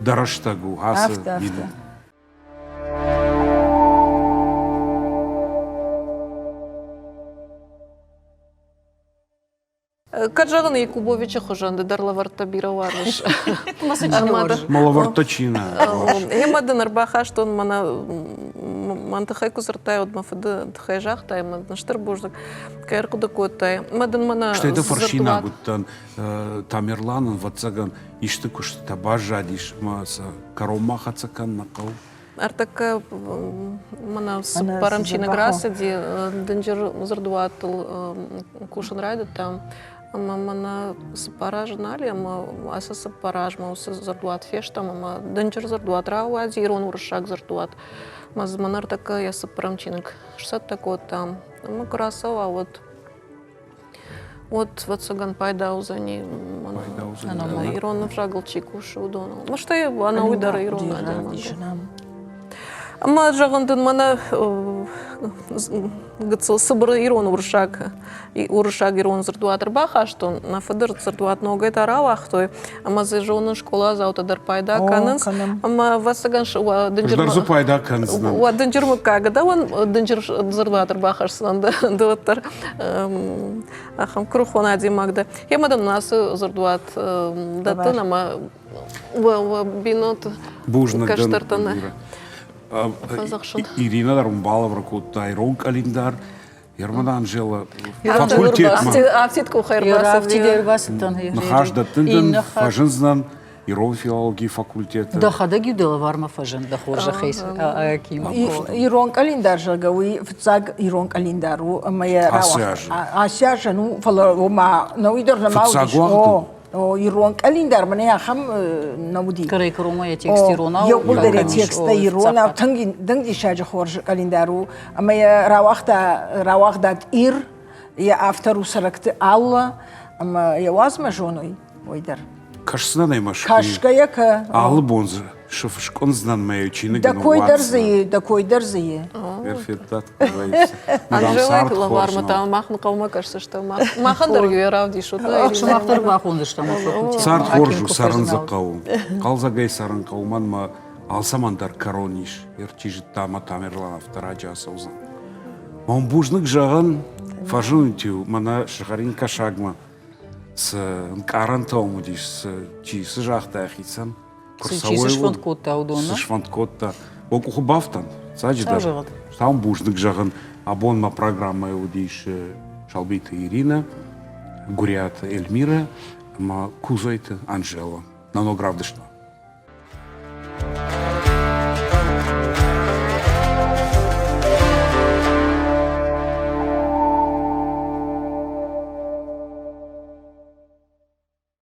дӕ рӕстӕг у ацы Афтӕ, афтӕ. Кӕд зӕгъын, Якубовичы хуызӕн ды дӕр лӕвӕрттӕ бирӕ уарзыс. Мӕ лӕвӕрттӕ чи нӕ Ӕмӕ дын ӕрбахастон мӕнӕ мӕн тыххӕй куы дзырдтай, уӕд мӕ фыды тыххӕй загътай, мӕ дын стыр бузныг, кӕй ӕрхъуыды кодтай. Мӕ дын мӕнӕ Стӕй дӕ фӕрсинаг уыдтӕн, Тамерлан, ӕвӕццӕгӕн, исты куыстытӕ баззадис ӕмӕ сӕ кӕронмӕ хӕццӕ кӕнын нӕ хъӕуы. Ӕртӕккӕ мӕнӕ цыппӕрӕм чиныг рацыди, дынджыр дзырдуатыл кусын райдыдтам. Ӕмӕ мӕнӕ цыппар азы нал и, ӕмӕ ацы цыппар азмӕ уыцы дзырдуат фестӕм, ӕмӕ дынджыр дзырдуат рауадзи, ирон-уырыссаг дзырдуат. Ӕмӕ дзы мӕнӕ ӕртӕккӕ йӕ цыппӕрӕм чиныг сцӕттӕ кодтам. Ӕмӕ куы рацӕуа, уӕд Уӕд, ӕвӕццӕгӕн, пайда уыдзӕни ирон ӕвзагыл чи кусы, уыдоныл. Стӕй ӕнӕуый дӕр ирон адӕмӕн. Ӕмӕ зӕгъын дын, мӕнӕ гыццыл цыбыр ирон уырыссаг уырыссаг ирон дзырдуат ӕрбахастон. Нӕ фыды дзырдуат ногӕй та рауагътой, ӕмӕ дзы зонын скъоладзаутӕ дӕр пайда кӕнынц. Ӕмӕ ӕвӕццӕгӕн дынджыр дӕр дзы пайда кӕндзынӕн. Уӕ дынджыр мыггаг дӕуӕн дынджыр дзырдуат ӕрбахӕсдзынӕн ды уӕддӕр ахӕм куырыхон адӕймаг дӕ. Емӕ дын ацы дзырдуат дӕттын ӕмӕ уӕ бинонты кӕстӕртӕн фӕдзӕхсын. Ирина дӕр уын балӕвар кодта ирон къӕлиндар. Ерман Анжела факультетмӕ. Афтид къухӕй ӕрбацыдтӕн. Ныхас дӕттын дын фӕзындзынӕн ирон филологийы факультеты. Дӕхӕдӕг-иу дӕ лӕвармӕ фӕзынд дӕ хорзӕхӕй, Аким. Ирон къӕлиндар, зӕгъгӕ, уый фыццаг ирон къӕлиндар у ӕмӕ йӕ ацы азӕн у, фӕлӕ ома науи дӕр нӕма уыдис. О, о, ирон къӕлиндар мӕнӕ ахӕм нӕ уыди. Кӕрӕй-кӕронмӕ йӕ текст иронау. Иууылдӕр йӕ тексттӕ иронау, тынг тынг диссаджы хорз къӕлиндар у. Ӕмӕ йӕ рауагъта рауагъдад Ир, йӕ автор у Сӕрӕкты Алла, ӕмӕ йӕ уадзмӕ зоной, уый дӕр. Кӕсдзынӕн ӕй Мӕскуыйы. Кӕсгӕйӕ кӕ. Алы бон дзы сыф скъуындзынӕн мӕ чиныг Дӕ кой дӕр дзы и, дӕ кой дӕр дзы и. Федтат, Анжелайы лӕвармӕ та мах нхъӕлмӕ кӕсдзыстӕм. Махӕн дӕр йӕ равдисут. Сымах дӕр бахондзыстӕм. Цард хорз у, цӕрын дзы хъӕуы. Хъӕлдзӕгӕй цӕрын хъӕуы, мӕнмӕ алцӕмӕн дӕр кӕрон ис. Чи зыдта, ӕмӕ Тамерлан афтӕ раджы ацӕудзӕн. Мӕн бузныг зӕгъын, фӕзынут-иу мӕнӕ сызгъӕрин кӕсагмӕ. Цы ӕнкъарӕнтӕ уым уыдис, цы, чи цы загъта йӕхицӕн, куы Чи цы сфӕнд кодта, уыдон? Цы сфӕнд кодта. О, къухы бафтӕн, цаджыдӕр. Стӕм бузныг зӕгъын, абон мӕ программӕйы уыдис Салбиты Иринӕ, Гуыриаты Эльмирӕ ӕмӕ Кузойты Анжела. Нӕ ног равдыстмӕ.